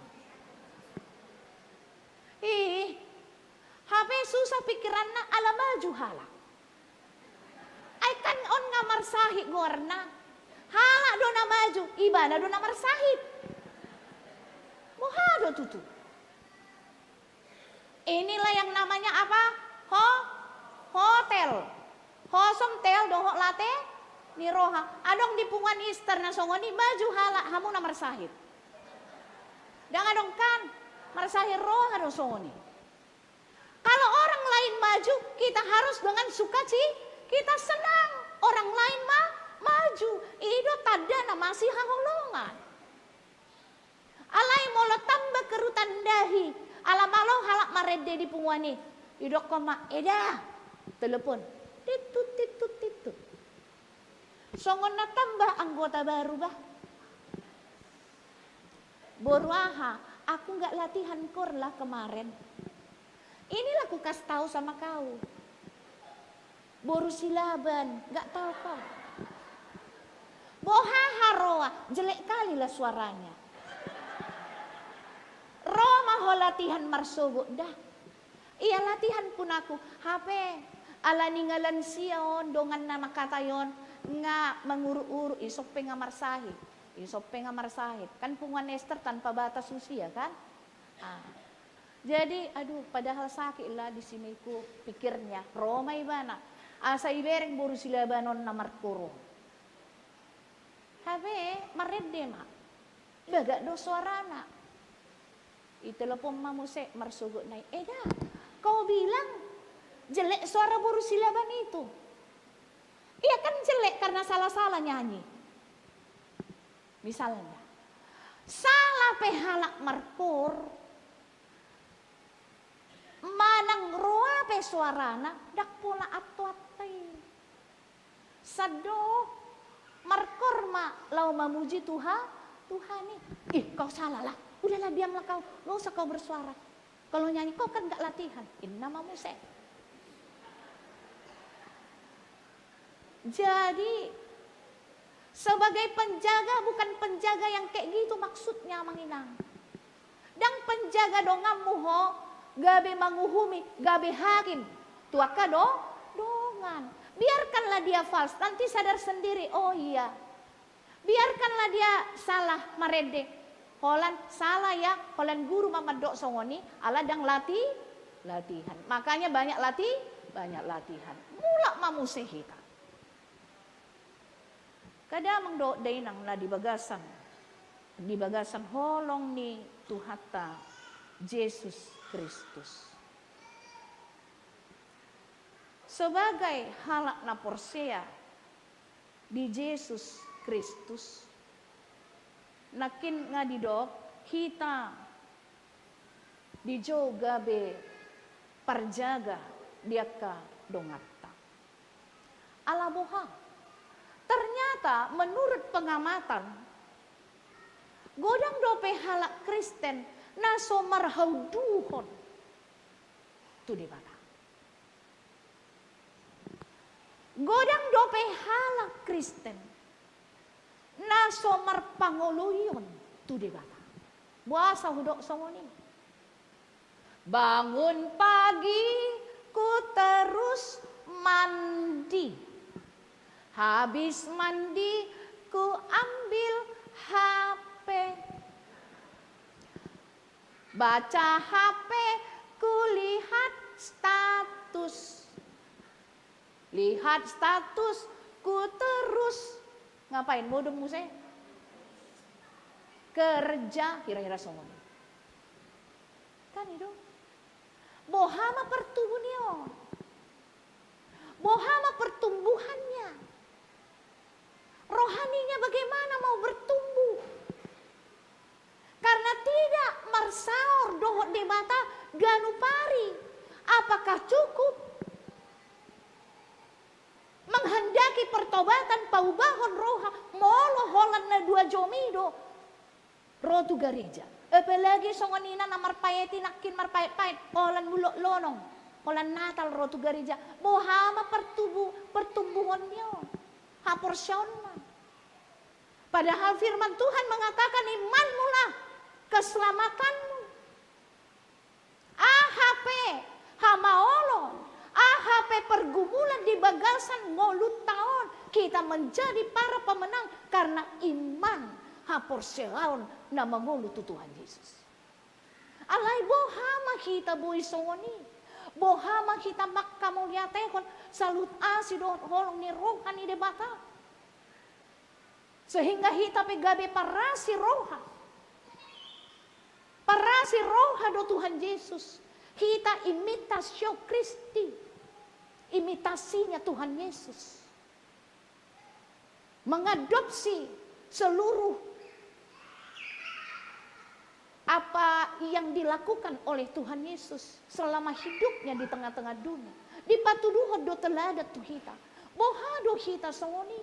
Ih, hape susah pikiranna ala maju halak. Ai kan on nga marsahit goarna. Halak do na maju, ibana do na marsahit. Boha do tutu. Inilah yang namanya apa? Ho-, hotel. Hosom, tel dohot late ni roha. Adong di punguan Easter na songon i, maju halak, hamu na marsahit. Ndang adong kan? Marsahit roha do songon i. Kalau orang lain maju, kita harus dengan sukaci-, kita senang orang lain ma-, maju. I do tanda na masihaholongan. Alai molo tamba kerutan dahi, ala malo halak marende di punguan i, idokkon ma, eda, telepon, titut, titut, titut. Songon na tamba anggota baru, bah. Boru aha, aku nggak latihan kor lah kemarin. Inilah ku kasih tahu sama kau. Boru Silaban, nggak tahu kau. Boha haroa, jelek kali lah suaranya. Ro ma ho latihan marsogot, dah. Iya latihan pun aku, hape, ala ninna lansia on, dongan na mangkatai on, nga manguruk-uruk, ison pe nga marsahit. Ison pe nga marsahit. Kan punguan Easter tanpa batas usia, kan? Ah. Jadi, aduh, padahal sakit lah di siniku, pikirnya. Ro ma ibana. Asa ibereng boru Silaban on na markoro. Hape, marende ma. Bagak do suarana. Itelepon ma muse marsogot nai. Eda, kau bilang jelek suara boru Silaban itu. Iya kan jelek karena salah-salah nyanyi. Misalnya, salah pe halak markor, manang roa pe suarana, ndang pola atto-atto i. Sado, markor ma laho mamuji Tuha-, Tuhan i. Ih, kau salah lah. Udahlah, diamlah kau. Nggak usah kau bersuara. Kalau nyanyi, kau kan nggak latihan. Inna ma muse. Jadi, sebagai penjaga, bukan penjaga yang kayak gitu maksudnya, Amang Inang. Ndang penjaga donganmu ho, gabe manguhumi, gabe hakim tu angka do-, dongan. Biarkanlah dia fals, nanti sadar sendiri, oh iya. Biarkanlah dia salah marende. Holan salah ya, holan guru ma mandok songon i, ala ndang lati-, latihan. Makanya banyak lati-, banyak latihan. Mulak ma muse hita. Kada, Amang dohot Inang na di bagasan, di bagasan holong ni Tuhanta Jesus Kristus. Sebagai halak na porsea di Jesus Kristus, nangkin nga didok hita dijou gabe parjaga di angka donganta. Ala boha? Ternyata menurut pengamatan, godang dope halak Kristen na so marhauduhon tu Debata. Godang dope halak Kristen na so marpangoloion tu Debata. Boasa hudok songon i? Bangun pagi ku terus mandi. Habis mandi ku ambil H P. Baca H P, ku lihat status. Lihat status, ku terus. Ngapain? Modom muse? Kerja, hira-hira songon i. Kan i do. Boha ma pertubuhan i on? Boha ma pertumbuhannya? Rohaninya bagaimana mau bertumbuh? Karena tidak marsaor dohot Debata ganup ari. Apakah cukup menghendaki pertobatan, paubahon roha, molo holan na dua jom i do ro tu gareja? Apalagi songon ina na marpaet i, nangkin marpaet-paet, holan mulak lonong, holan Natal ro tu gareja. Boha ma pertubu-, pertumbuhon ni on, haporseaonna? Padahal firman Tuhan mengatakan, imanmulah keselamatanmu. Aha pe hamaolon, aha pe pergumulan di bagasan ngolunta on, kita menjadi para pemenang karena iman, haporseaon na mangolu tu Tuhan Yesus. Alai boha ma hita boi songon i? Boha ma hita manghamauliatehon saluhut asi dohot holong ni roha ni Debata? Sehingga hita pe gabe parasi roha. Parasi roha do Tuhan Yesus. Hita imitatio Christi. Imitasinya Tuhan Yesus. Mengadopsi seluruh apa yang dilakukan oleh Tuhan Yesus selama hidupnya di tengah-tengah dunia. Dipatuduhon do teladan tu hita. Boha do hita songon i?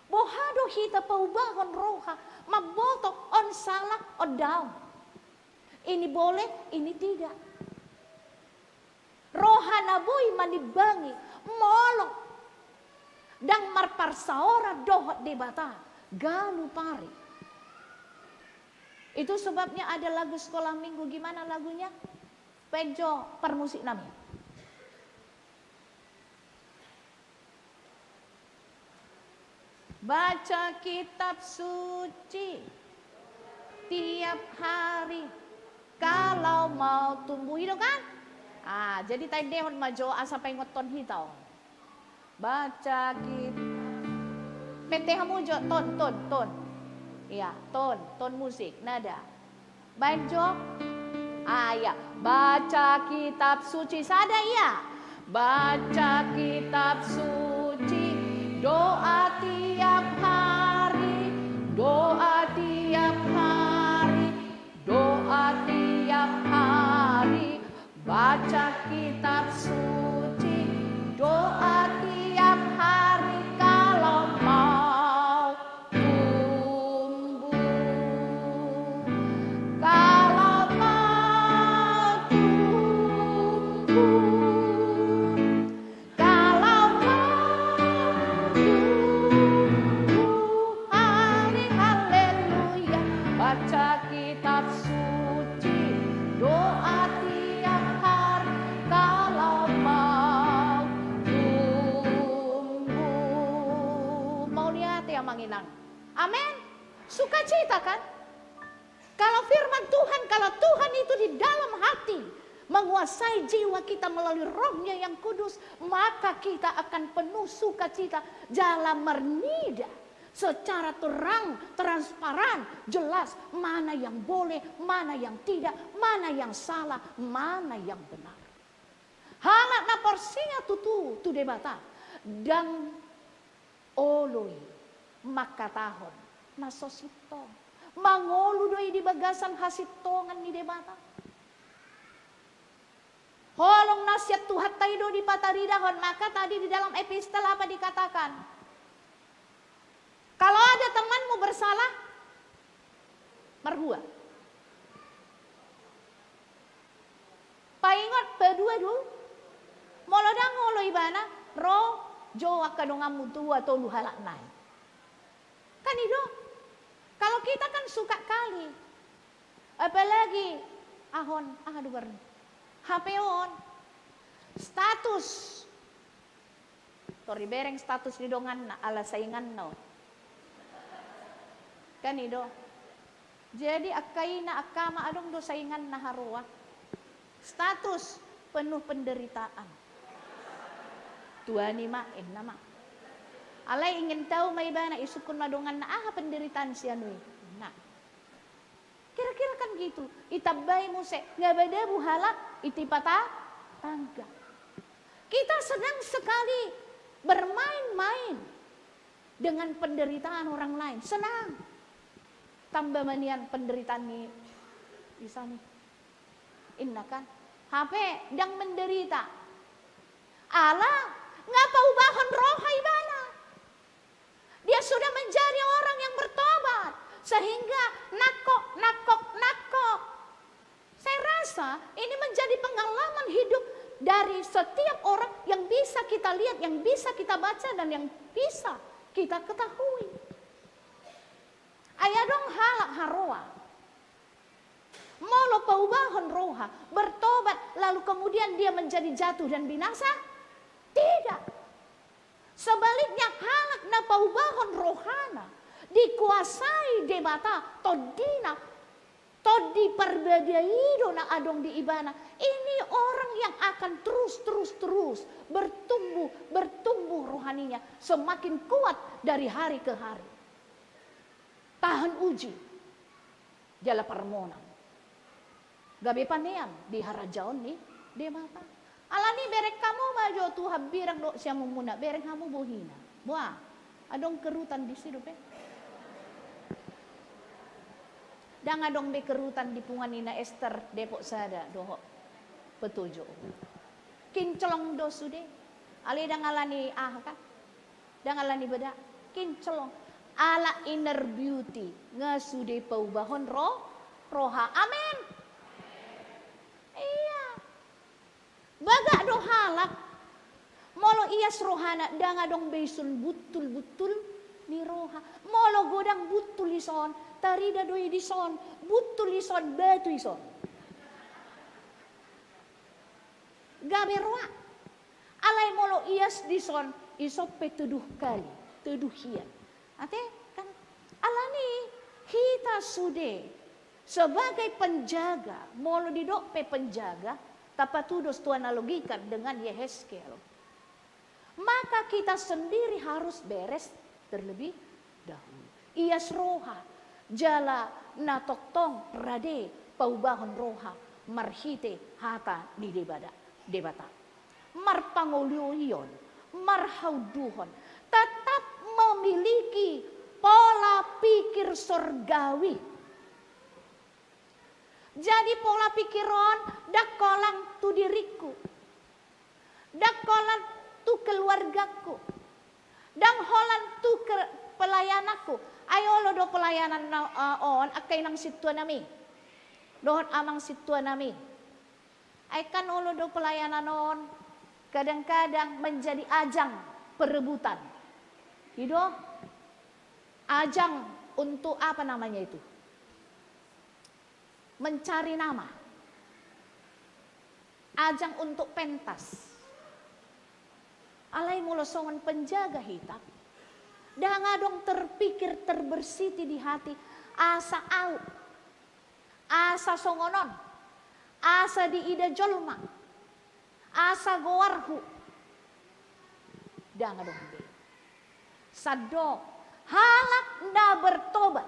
Boha do hita paubahon roha, mamboto on sala, on daong. Ini boleh, ini tidak. Roha na boi manimbangi, molo ndang marparsaoran dohot Debata ganup ari. Itu sebabnya ada lagu sekolah minggu, gimana lagunya? Baen jo parmusik nami. Baca kitab suci tiap hari kalau mau tumbuh, i do kan? Ah, jadi taendehon ma jo asa paingothon hita on. Baca kitab. Pete hamu jo, ton, ton, ton. Iya, ton, ton musik, nada. Baen jo. Ah, iya. Baca kitab suci. Sada, iya. Baca kitab suci, doa tiap hari, doa tiap hari, doa tiap hari. Baca kitab suci, doa tiap hari kalau mau tumbuh. Kalau mau tumbuh, kalau mau tumbuh, hari haleluya, baca kitab suci, doa tiap hari, kalau mau tumbuh. Mauliate, amang inang. Amin. Sukacita, kan? Kalau firman Tuhan, kalau Tuhan itu di dalam hati, menguasai jiwa kita melalui Roh-Nya yang Kudus, maka kita akan penuh sukacita, jala marnida secara terang, transparan, jelas mana yang boleh, mana yang tidak, mana yang salah, mana yang benar. Halak na porsea tutu tu Debata, ndang olo i mangkatahon na so sintong. Mangolu do i di bagasan hasintongan ni Debata. Holong na sian Tuhanta i do dipataridahon, maka tadi di dalam epistel apa dikatakan? Kalau ada temanmu bersalah, marhua? Paingot, padua do. Molo ndang olo ibana, ro jo angka donganmu dua tolu halak nai. Kan i do? Kalau kita kan suka kali. Apalagi ahon, aha do goarna? H P on. Status. Tor dibereng status ni donganna, ala sainganna on. Kan i do? Jadi angka ina, angka ama, adong do sainganna haroa. Status penuh penderitaan. Tuani ma, inna ma. Alai ingin tahu ma ibana, isungkun ma donganna, aha penderitaan si anu i. Nah. Kira-kira kan gitu. Itambai muse, nga badabu halak i tipa ta-, tangga. Kita senang sekali bermain-main dengan penderitaan orang lain. Senang. Tamba ma nian penderitaan ni i sani. Inna kan. Hape ndang menderita. Ala nga paubahon roha ibana. Dia sudah menjadi orang yang bertobat. Sehingga nangkok, nangkok, nangkok. Saya rasa ini menjadi pengalaman hidup dari setiap orang yang bisa kita lihat, yang bisa kita baca, dan yang bisa kita ketahui. Ai adong halak haroa. Molo paubahon roha, bertobat, lalu kemudian dia menjadi jatuh dan binasa? Tidak. Sebaliknya, halak na paubahon rohana, dikuasai Debata, tondina, Tondi Parbadai do na adong di ibana. Ini orang yang akan terus, terus, terus bertumbuh, bertumbuh rohaninya, semakin kuat dari hari ke hari. Tahan uji, jala parmonang. Gabe panean di harajaon ni Debata. Alani bereng hamu ma jo tu hambirang dohot siamunmuna, bereng hamu bohina. Boa, adong kerutan disi dope. Ndang adong be kerutan di punguan Ina Ester Depok Sada dohot Petojo. Kinclong do sude. Alai ndang alani aha kan? Ndang alani beda. Kinclong. Ala inner beauty. Nga sude paubahon ro-, roha. Amen. Iya. Bagak do halak, molo ias rohana, ndang adong be dison buntul-buntul ni roha. Molo godang buntul dison, tarida do i dison, buntul dison, batu dison. Gabe roa. Alai molo ias dison, dison pe todoh kali, todoh hian. Ate, kan, alani hita sude sebagai penjaga, molo didok pe penjaga, tapatudos tu analogikan dengan Yehezkiel. Maka kita sendiri harus beres terlebih dahulu. Ias roha, jala na tongtong rade paubahon roha marhite hata ni Debada-, Debata. Marpangoluion, marhaunduhon, tetap memiliki pola pikir sorgawi. Jadi pola pikir on ndang holan tu diringku, ndang holan tu keluargangku, ndang holan tu ke-, pelayananku. Ai olo do pelayanan na, eh, on, angka inang sintuanami dohot amang sintuanami. Ai kan olo do pelayanan on kadang-kadang menjadi ajang perebutan. I do, ajang untuk apa namanya itu? Mencari nama. Ajang untuk pentas. Alai molo songon penjaga hita, ndang adong terpikir, terbersiti di hati, asa au, asa songon on, asa diida jolma, asa goarhu. Ndang adong be. Sandok, halak na bertobat,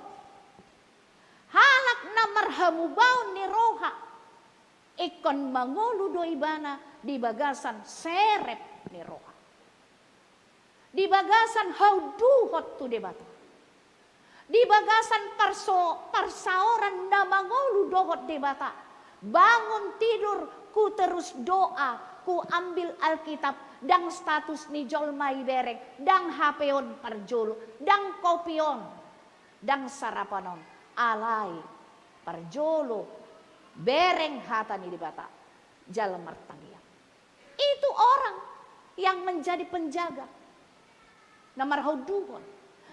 halak na marhamubaon ni roha, ingkon mangolu do ibana di bagasan serep ni roha. Di bagasan haunduhon tu Debata. Di bagasan parso-, parsaoran na mangolu dohot Debata. Bangun tidur, ku terus doa, ku ambil Alkitab, ndang status ni jolma i bereng, ndang H P on parjolo, ndang kopi on, ndang sarapan on, alai parjolo bereng hata ni Debata, jala martangiang. Itu orang yang menjadi penjaga. Na marhaunduhon,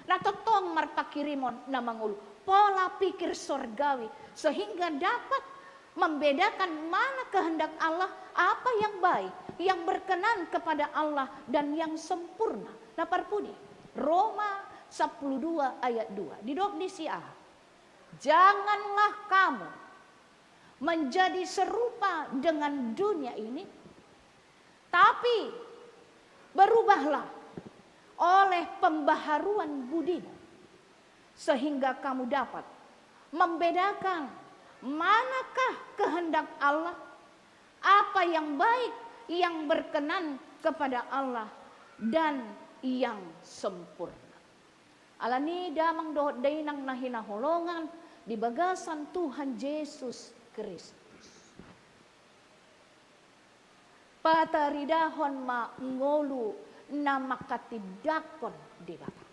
na tongtong marpangkirimon na mangolu, pola pikir sorgawi, sehingga dapat membedakan mana kehendak Allah, apa yang baik, yang berkenan kepada Allah, dan yang sempurna. Na parpudi, Roma sampulu dua ayat dua. Didok disi aha? Janganlah kamu menjadi serupa dengan dunia ini, tapi berubahlah oleh pembaharuan budimu, sehingga kamu dapat membedakan manakah kehendak Allah, apa yang baik, yang berkenan kepada Allah, dan yang sempurna. Alani damang dohot dainang na hinaholongan di bagasan Tuhan Jesus Kristus. Pataridahon ma ngolu na manghatindanghon Debata.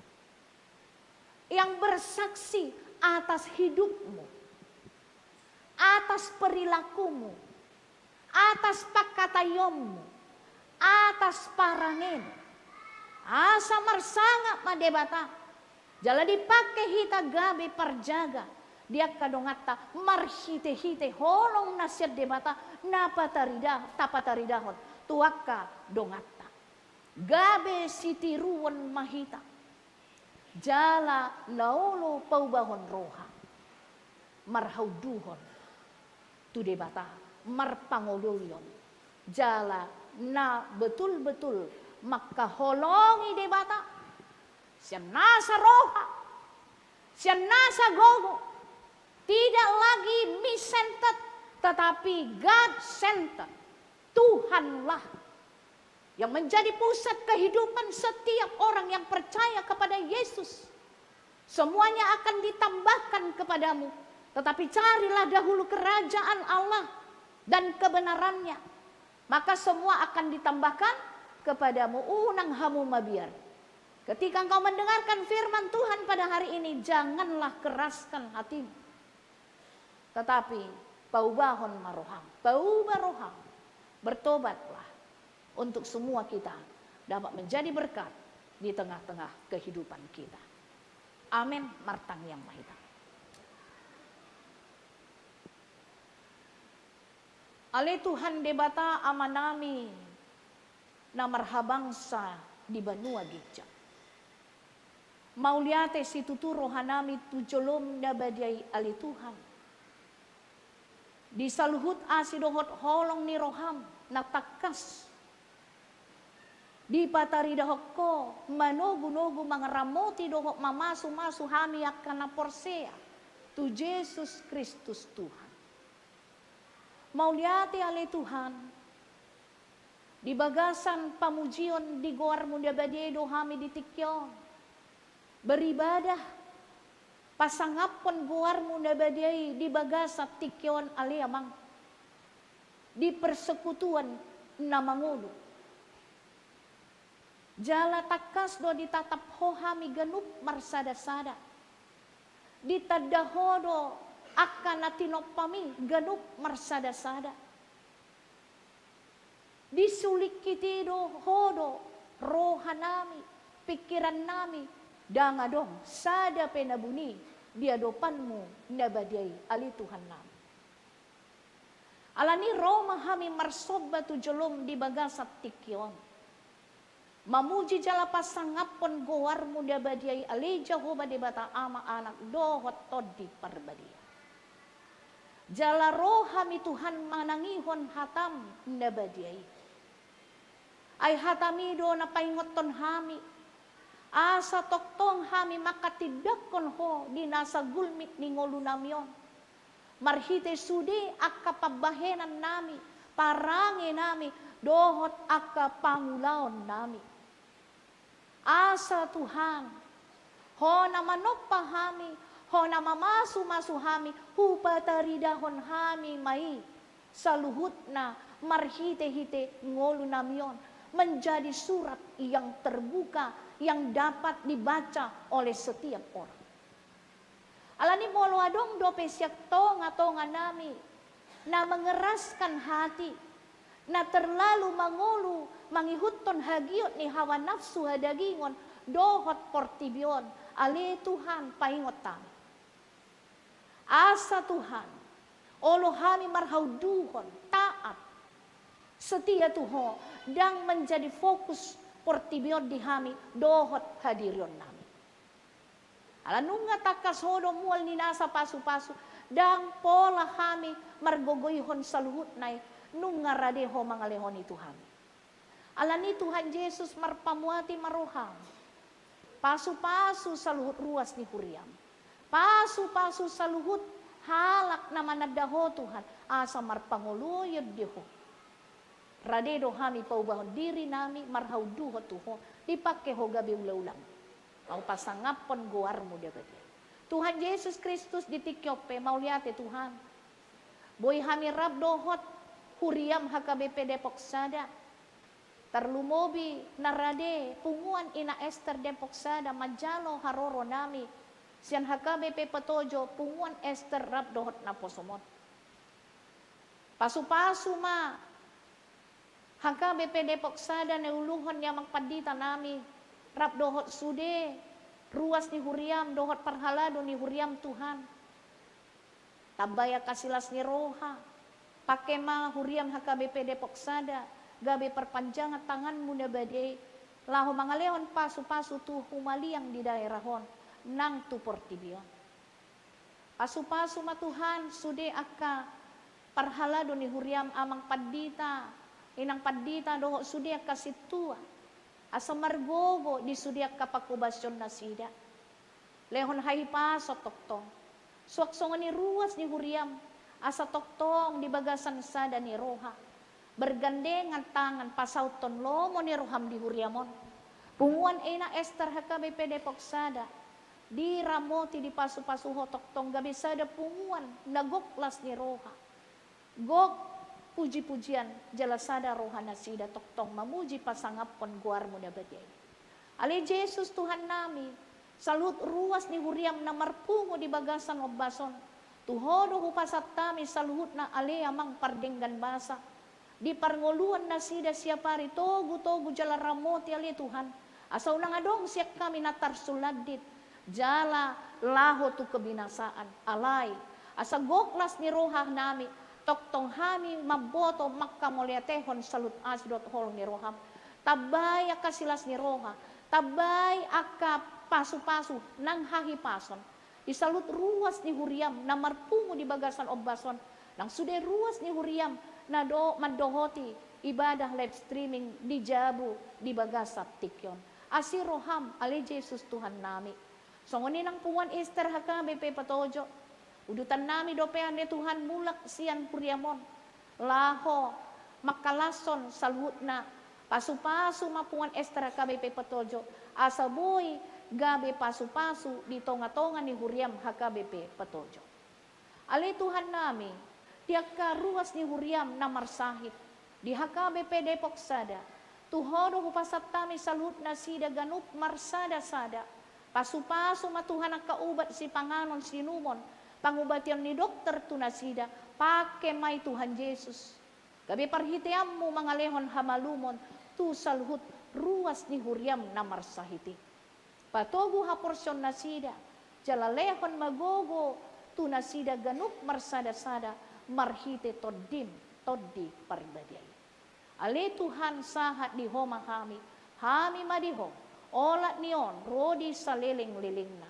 Yang bersaksi atas hidupmu, atas perilakumu, atas pangkataionmu, atas parangemu. Asa marsangap ma Debata. Jala dipangke hita gabe parjaga di angka donganta marhite-hite holong na sian Debata na patarida-, tapataridahon tu angka donganta. Gabe sitiruon ma hita. Jala na olo paubahon roha, marhaunduhon tu Debata, marpangoloion, jala na betul-betul mangkaholongi Debata sian nasa roha, sian nasa gogo. Tidak lagi me-centered, tetapi God-centered. Tuhanlah yang menjadi pusat kehidupan setiap orang yang percaya kepada Yesus. Semuanya akan ditambahkan kepadamu, tetapi carilah dahulu kerajaan Allah dan kebenarannya, maka semua akan ditambahkan kepadamu. Unang hamu mabiar. Ketika engkau mendengarkan firman Tuhan pada hari ini, janganlah keraskan hatimu. Tetapi, paubahon ma roham, paubah roham, bertobatlah, untuk semua kita dapat menjadi berkat di tengah-tengah kehidupan kita. Amin. Martangiang ma hita. Ale Tuhan Debata Amanami, na marhabangsa di banua ginjang. Mauliate situtu rohanami tu jolom na badia i ale Tuhan. Di saluhut asi dohot holong ni roham na tangkas dipataridahon ho manogu-nogu mangaramoti dohot mamasu-masu hami angka na porsea tu Jesus Kristus Tuhan. Mauliate ale Tuhan, di bagasan pamujion di goarmu na badia i do hami di tingki on. Beribadah, pasangaphon goarmu na badia i di bagasan tingki on ale Amang. Di persekutuan na mangolu. Jala tangkas do ditatap ho hami ganup marsada-sada. Ditanda ho do angka na tinompam i ganup marsada-sada. Disulingkiti do ho do rohanami, pingkirannami, ndang adong sada pe na buni di adopanmu na badia i ale Tuhannami. Alani i ro ma hami marsomba tu jolom di bagasan tingki on. Mamuji jala pasangaphon goarmu na badia i ale Jahowa Debata Ama, Anak dohot Tondi Parbadia. Jala ro hami Tuhan manangihon hatam na badia i. Ai hatami do na paingothon hami, asa tongtong hami manghatindanghon ho di nasa gulmit ni ngolunami on. Marhite sude angka pambahenan nami, parange nami, dohot angka pangulaon nami. Asa Tuhan, Ho na manompa hami, Ho na mamasu-masu hami, hupataridahon hami ma i saluhutna marhite-hite ngolu nami on, menjadi surat yang terbuka, yang dapat dibaca oleh setiap orang. Alani molo adong dope sian tonga-tonga nami na mengeraskan hati, na terlalu mangolu mangihuthon hagiot ni hawa nafsu hadagingon dohot portibi on, ale Tuhan, paingot hami. Asa Tuhan, olo hami marhaunduhon, taat, setia tu Ho, ndang menjadi fokus portibi on di hami dohot hadirion nami. Ala nunga tangkas Ho do mual ni nasa pasu-pasu, ndang pola hami margogoihon saluhutna i, nunga rade Ho mangalehon i tu hami. Alani Tuhan Jesus, marpamuati ma roham. Pasu-pasu saluhut ruas ni huriam. Pasu-pasu saluhut halak na mananda Ho Tuhan, asa marpangoloion di Ho. Rade do hami paubahon diri nami marhaunduhon tu Ho, dipangke Ho gabe ula-ulam. Mau pasangaphon goarmu na badia i. Tuhan Jesus Kristus, di tingki on pe mauliate Tuhan. Boi hami rap dohot huriam H K B P Depok Sada. Tarlumobi na rade punguan Ina Ester Depok Sada manjalo haroro nami sian H K B P Petojo, punguan Ester rap dohot naposom on. Pasu-pasu ma H K B P Depok Sada na iuluhon ni Amang Pandita nami, rap dohot sude ruas ni huriam dohot parhalado ni huriam Tuhan. Tambai angka silas ni roha, pangke ma huriam H K B P Depok Sada gabe parpanjangan tanganmu na badia i, laho mangalehon pasu-pasu tu humaliang di daerah on, nang tu portibi on. Pasu-pasu ma Tuhan sude angka parhalado ni huriam, Amang Pandita, Inang Pandita dohot sude angka sintua, asa margogo di sude angka panghobasion nasida. Lehon hahipason tongtong, suang songon i ruas ni huriam, asa tongtong di bagasan sada ni roha, bergandengan tangan pasauthon lomo ni roham di huriam on. Punguan Ina Ester H K B P Depok Sada, diramoti, dipasu-pasu Ho tongtong gabe sada punguan na gok las ni roha, gok puji-pujian, jala sada roha nasida tongtong mamuji pasangaphon goarmu na badia i. Ale Jesus Tuhan nami, saluhut ruas ni huriam na marpungu di bagasan ombas on, tu Ho do hupasahat hami saluhutna, ale Amang pardenggan basa. Di parngoluan nasida siapari, togu-togu jala ramoti ale Tuhan, asa unang adong sian hami na tarsulandit jala laho tu kebinasaan. Alai asa gok las ni roha nami, tongtong hami mamboto mangkamauliatehon saluhut asi dohot holong ni roham. Tambai angka silas ni roha, tambai angka pasu-pasu nang hahipason di saluhut ruas ni huriam na marpungu di bagasan ombas on, nang sude ruas ni huriam na do mandohoti ibadah live streaming di jabu di bagasan tingki on. Asi roham ale Jesus Tuhan nami. Songon i nang punguan Ester H K B P Petojo. Udutan nami dope ale Tuhan mulak sian huriam on, laho mangkalashon saluhutna. Pasu-pasu ma punguan Ester H K B P Petojo, asa boi gabe pasu-pasu di tonga-tonga ni huriam H K B P Petojo. Ale Tuhan nami, di angka ruas ni huriam na marsahit di H K B P Depok Sada, tu Ho do hupasahat hami saluhut nasida ganup marsada-sada. Pasu-pasu ma Tuhan angka ubat sipanganon siinumon, pangubation ni dokter tu nasida, pangke ma i Tuhan Jesus gabe parhiteanmu mangalehon hamalumon tu saluhut ruas ni huriam na marsahit i. Patogu haporseaon nasida, jala lehon ma gogo tu nasida ganup marsada-sada marhite Tondim, Tondi Parbadia i. Ale Tuhan, sahat di Ho ma hami, hami ma di Ho, olat ni on ro di saleleng-lelengna.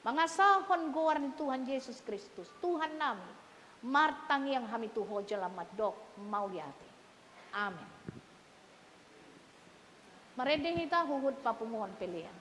Mangasahon goar ni Tuhan Jesus Kristus, Tuhan nami, martangiang hami tu Ho jala mandok mauliate. Amen. Marende hita huhut papunguhon pelean.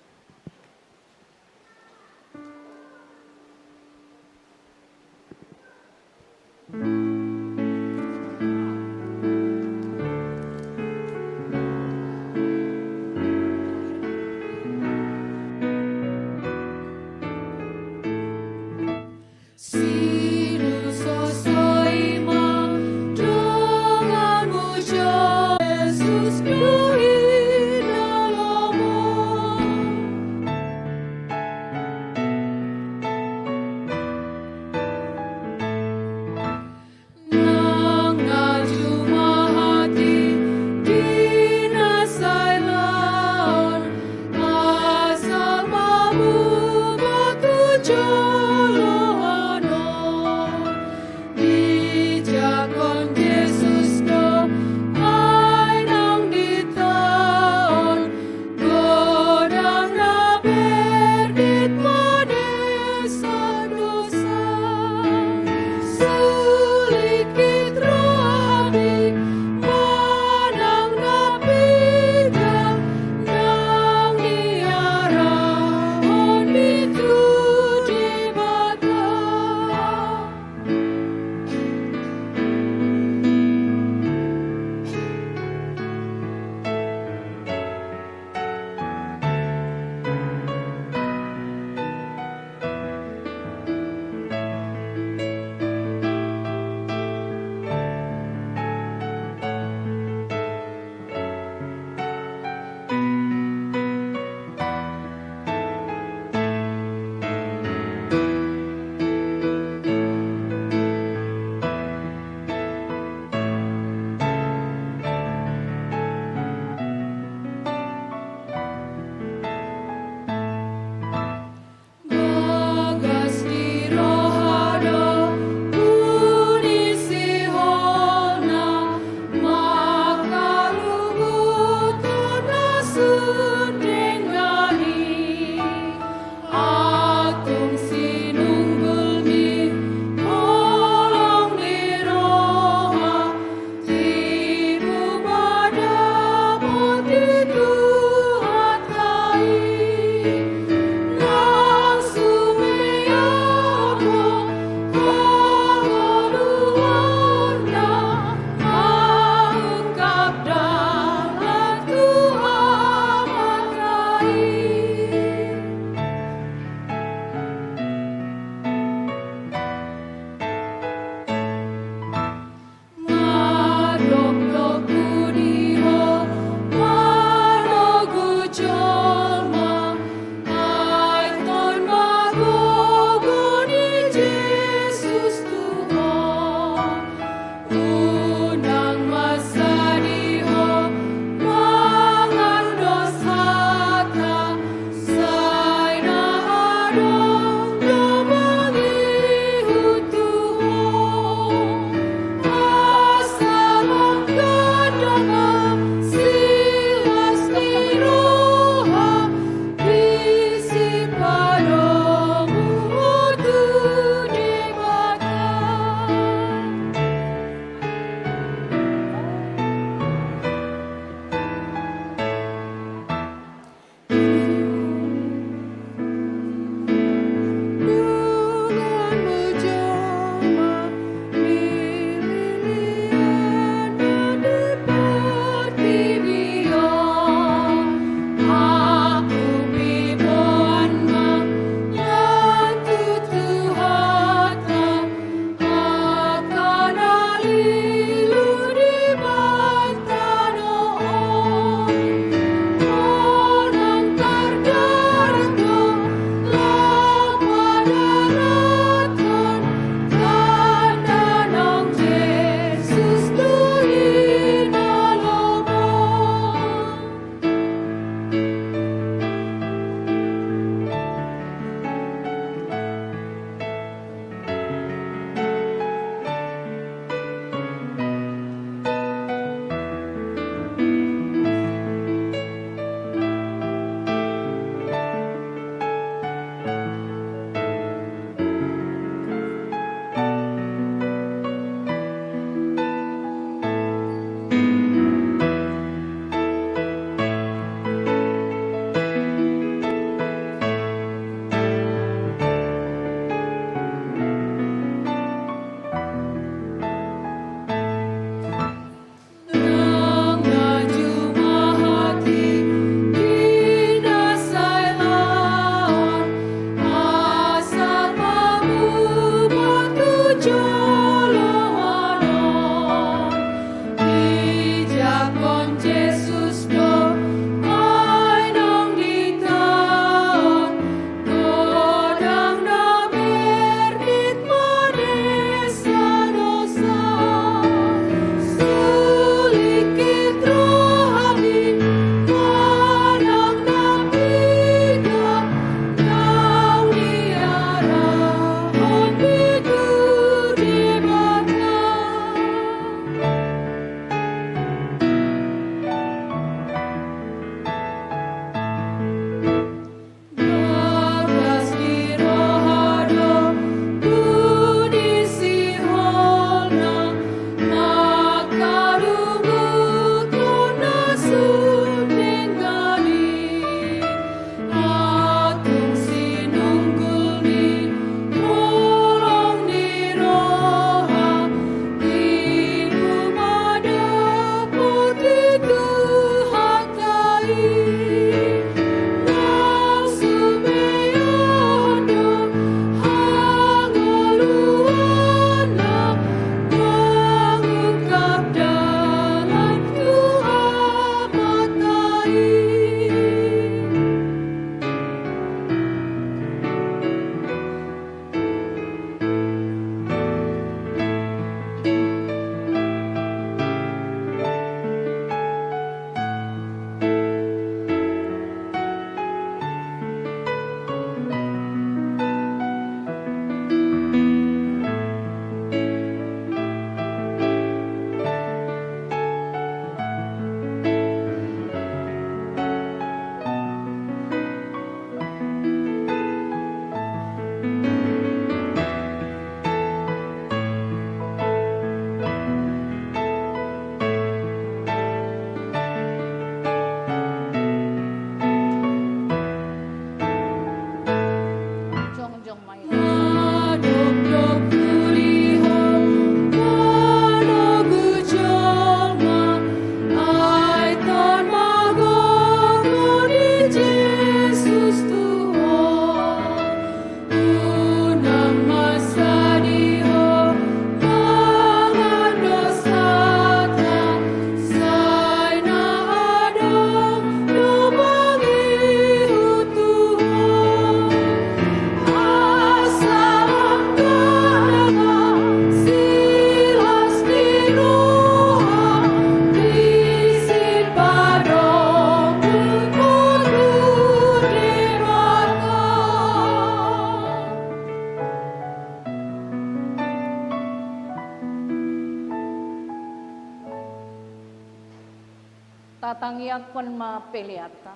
Tatangiangkon ma peleanta.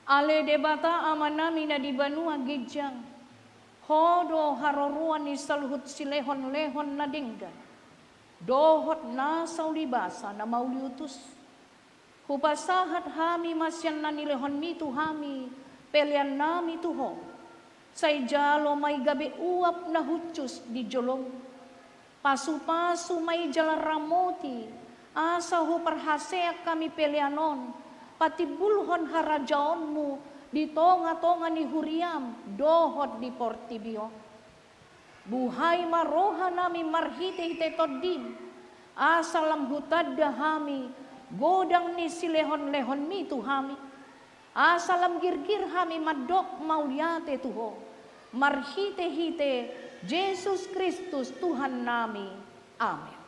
Ale Debata Amanami na di banua ginjang, Ho do haroroan ni saluhut silehonlehon na denggan dohot nasa ulibasa na mauliutus. Hupasahat hami ma sian na nilehonMi tu hami peleannami tu Ho. Sai jalo ma i gabe uap na hushus di joloM. Pasupasu ma i jala ramoti, asa huparhaseang hami pelean on patimbulhon harajaonMu di tongatonga ni huriaM dohot di portibi on. Buhai ma rohanami marhitehite TondiM, asa lam hutanda hami godang ni silehonlehonMi tu hami. Asa lam girgir hami mandok mauliate tu Ho, marhitehite Jesus Kristus Tuhannami. Amen.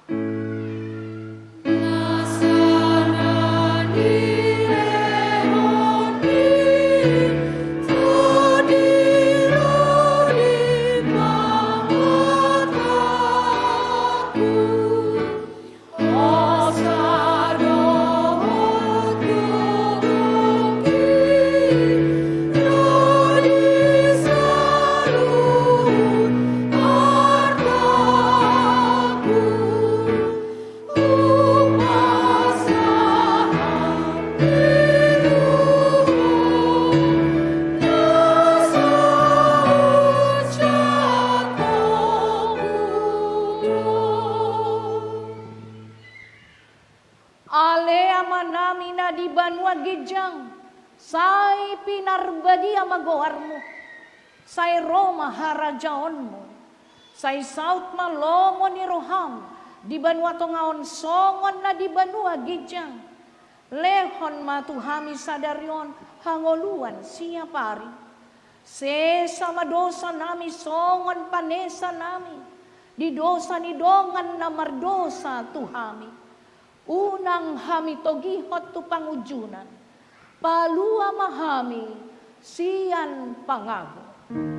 Ale Amanami na di banua ginjang, sai pinarbadia ma goarMu, sai ro ma harajaonMu, sai saut ma lomo ni rohaM di banua tonga on songon na di banua ginjang. Lehon ma tu hami sadari on hangoluan siapari. Sesa ma dosanami songon panesanami di dosa ni dongan na mardosa tu hami. Unang hami togihon tu pangunjunan. Palua ma hami sian pangago. Amen.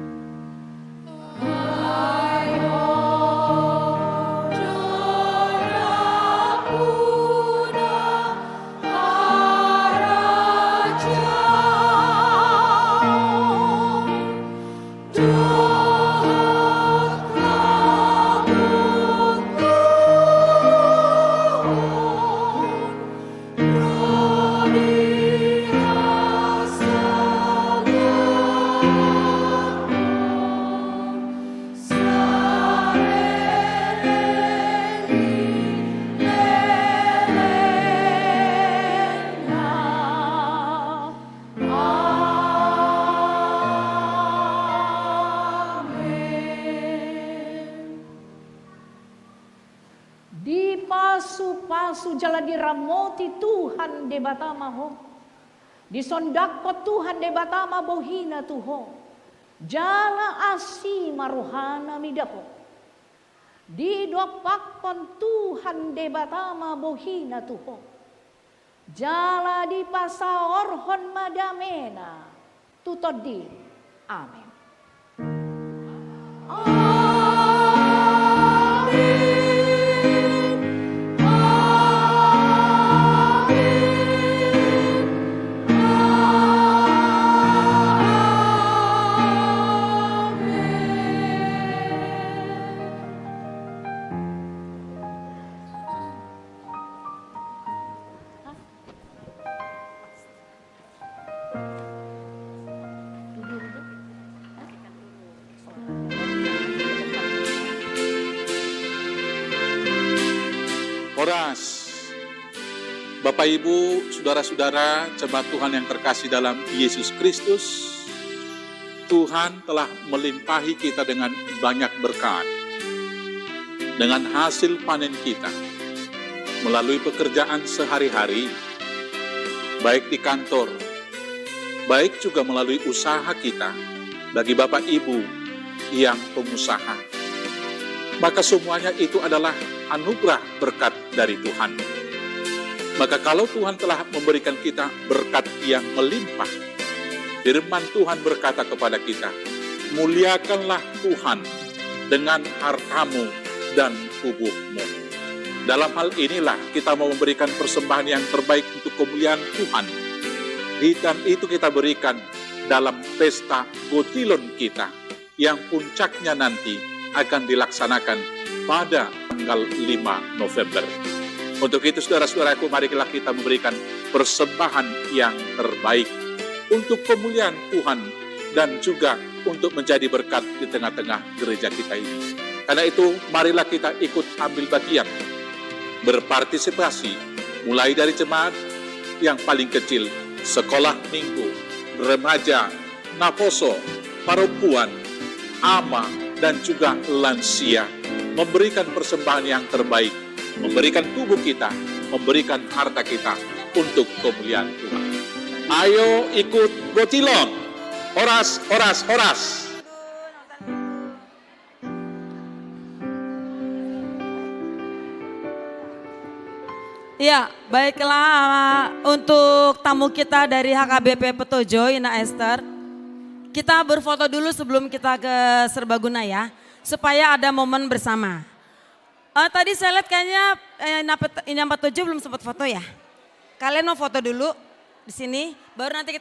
Dipasupasu jala diramoti Tuhan Debata ma ho. Disondangkon Tuhan Debata ma bohina tu ho. Jala asi ma rohana mida ho. Didompakkon Tuhan Debata ma bohina tu ho. Jala dipasaorhon ma damena tu tondim. Amen. Amen. Amen. Horas. Bapak, Ibu, saudara-saudara, jemaat Tuhan yang terkasih dalam Yesus Kristus, Tuhan telah melimpahi kita dengan banyak berkat, dengan hasil panen kita melalui pekerjaan sehari-hari, baik di kantor, baik juga melalui usaha kita, bagi Bapak Ibu yang pengusaha. Maka semuanya itu adalah anugerah berkat dari Tuhan. Maka kalau Tuhan telah memberikan kita berkat yang melimpah, firman Tuhan berkata kepada kita, "Muliakanlah Tuhan dengan hartamu dan tubuhmu." Dalam hal inilah kita mau memberikan persembahan yang terbaik untuk kemuliaan Tuhan. Di-, dan itu kita berikan dalam pesta gotilon kita yang puncaknya nanti akan dilaksanakan pada tanggal lima November. Untuk itu, saudara-saudaraku, marilah kita memberikan persembahan yang terbaik untuk kemuliaan Tuhan dan juga untuk menjadi berkat di tengah-tengah gereja kita ini. Karena itu, marilah kita ikut ambil bagian, berpartisipasi, mulai dari jemaat yang paling kecil, sekolah minggu, remaja, naposo, perempuan, ama, dan juga lansia, memberikan persembahan yang terbaik, memberikan tubuh kita, memberikan harta kita untuk kemuliaan Tuhan. Ayo ikut gotilon. Horas, horas, horas. Ya, baiklah, untuk tamu kita dari H K B P Petojo, Ina Esther. Kita berfoto dulu sebelum kita ke serbaguna ya, supaya ada momen bersama. Eh, tadi saya lihat kayaknya, eh, Ina Pet-, Ina Petojo belum sempat foto ya. Kalian mau foto dulu di sini, baru nanti kita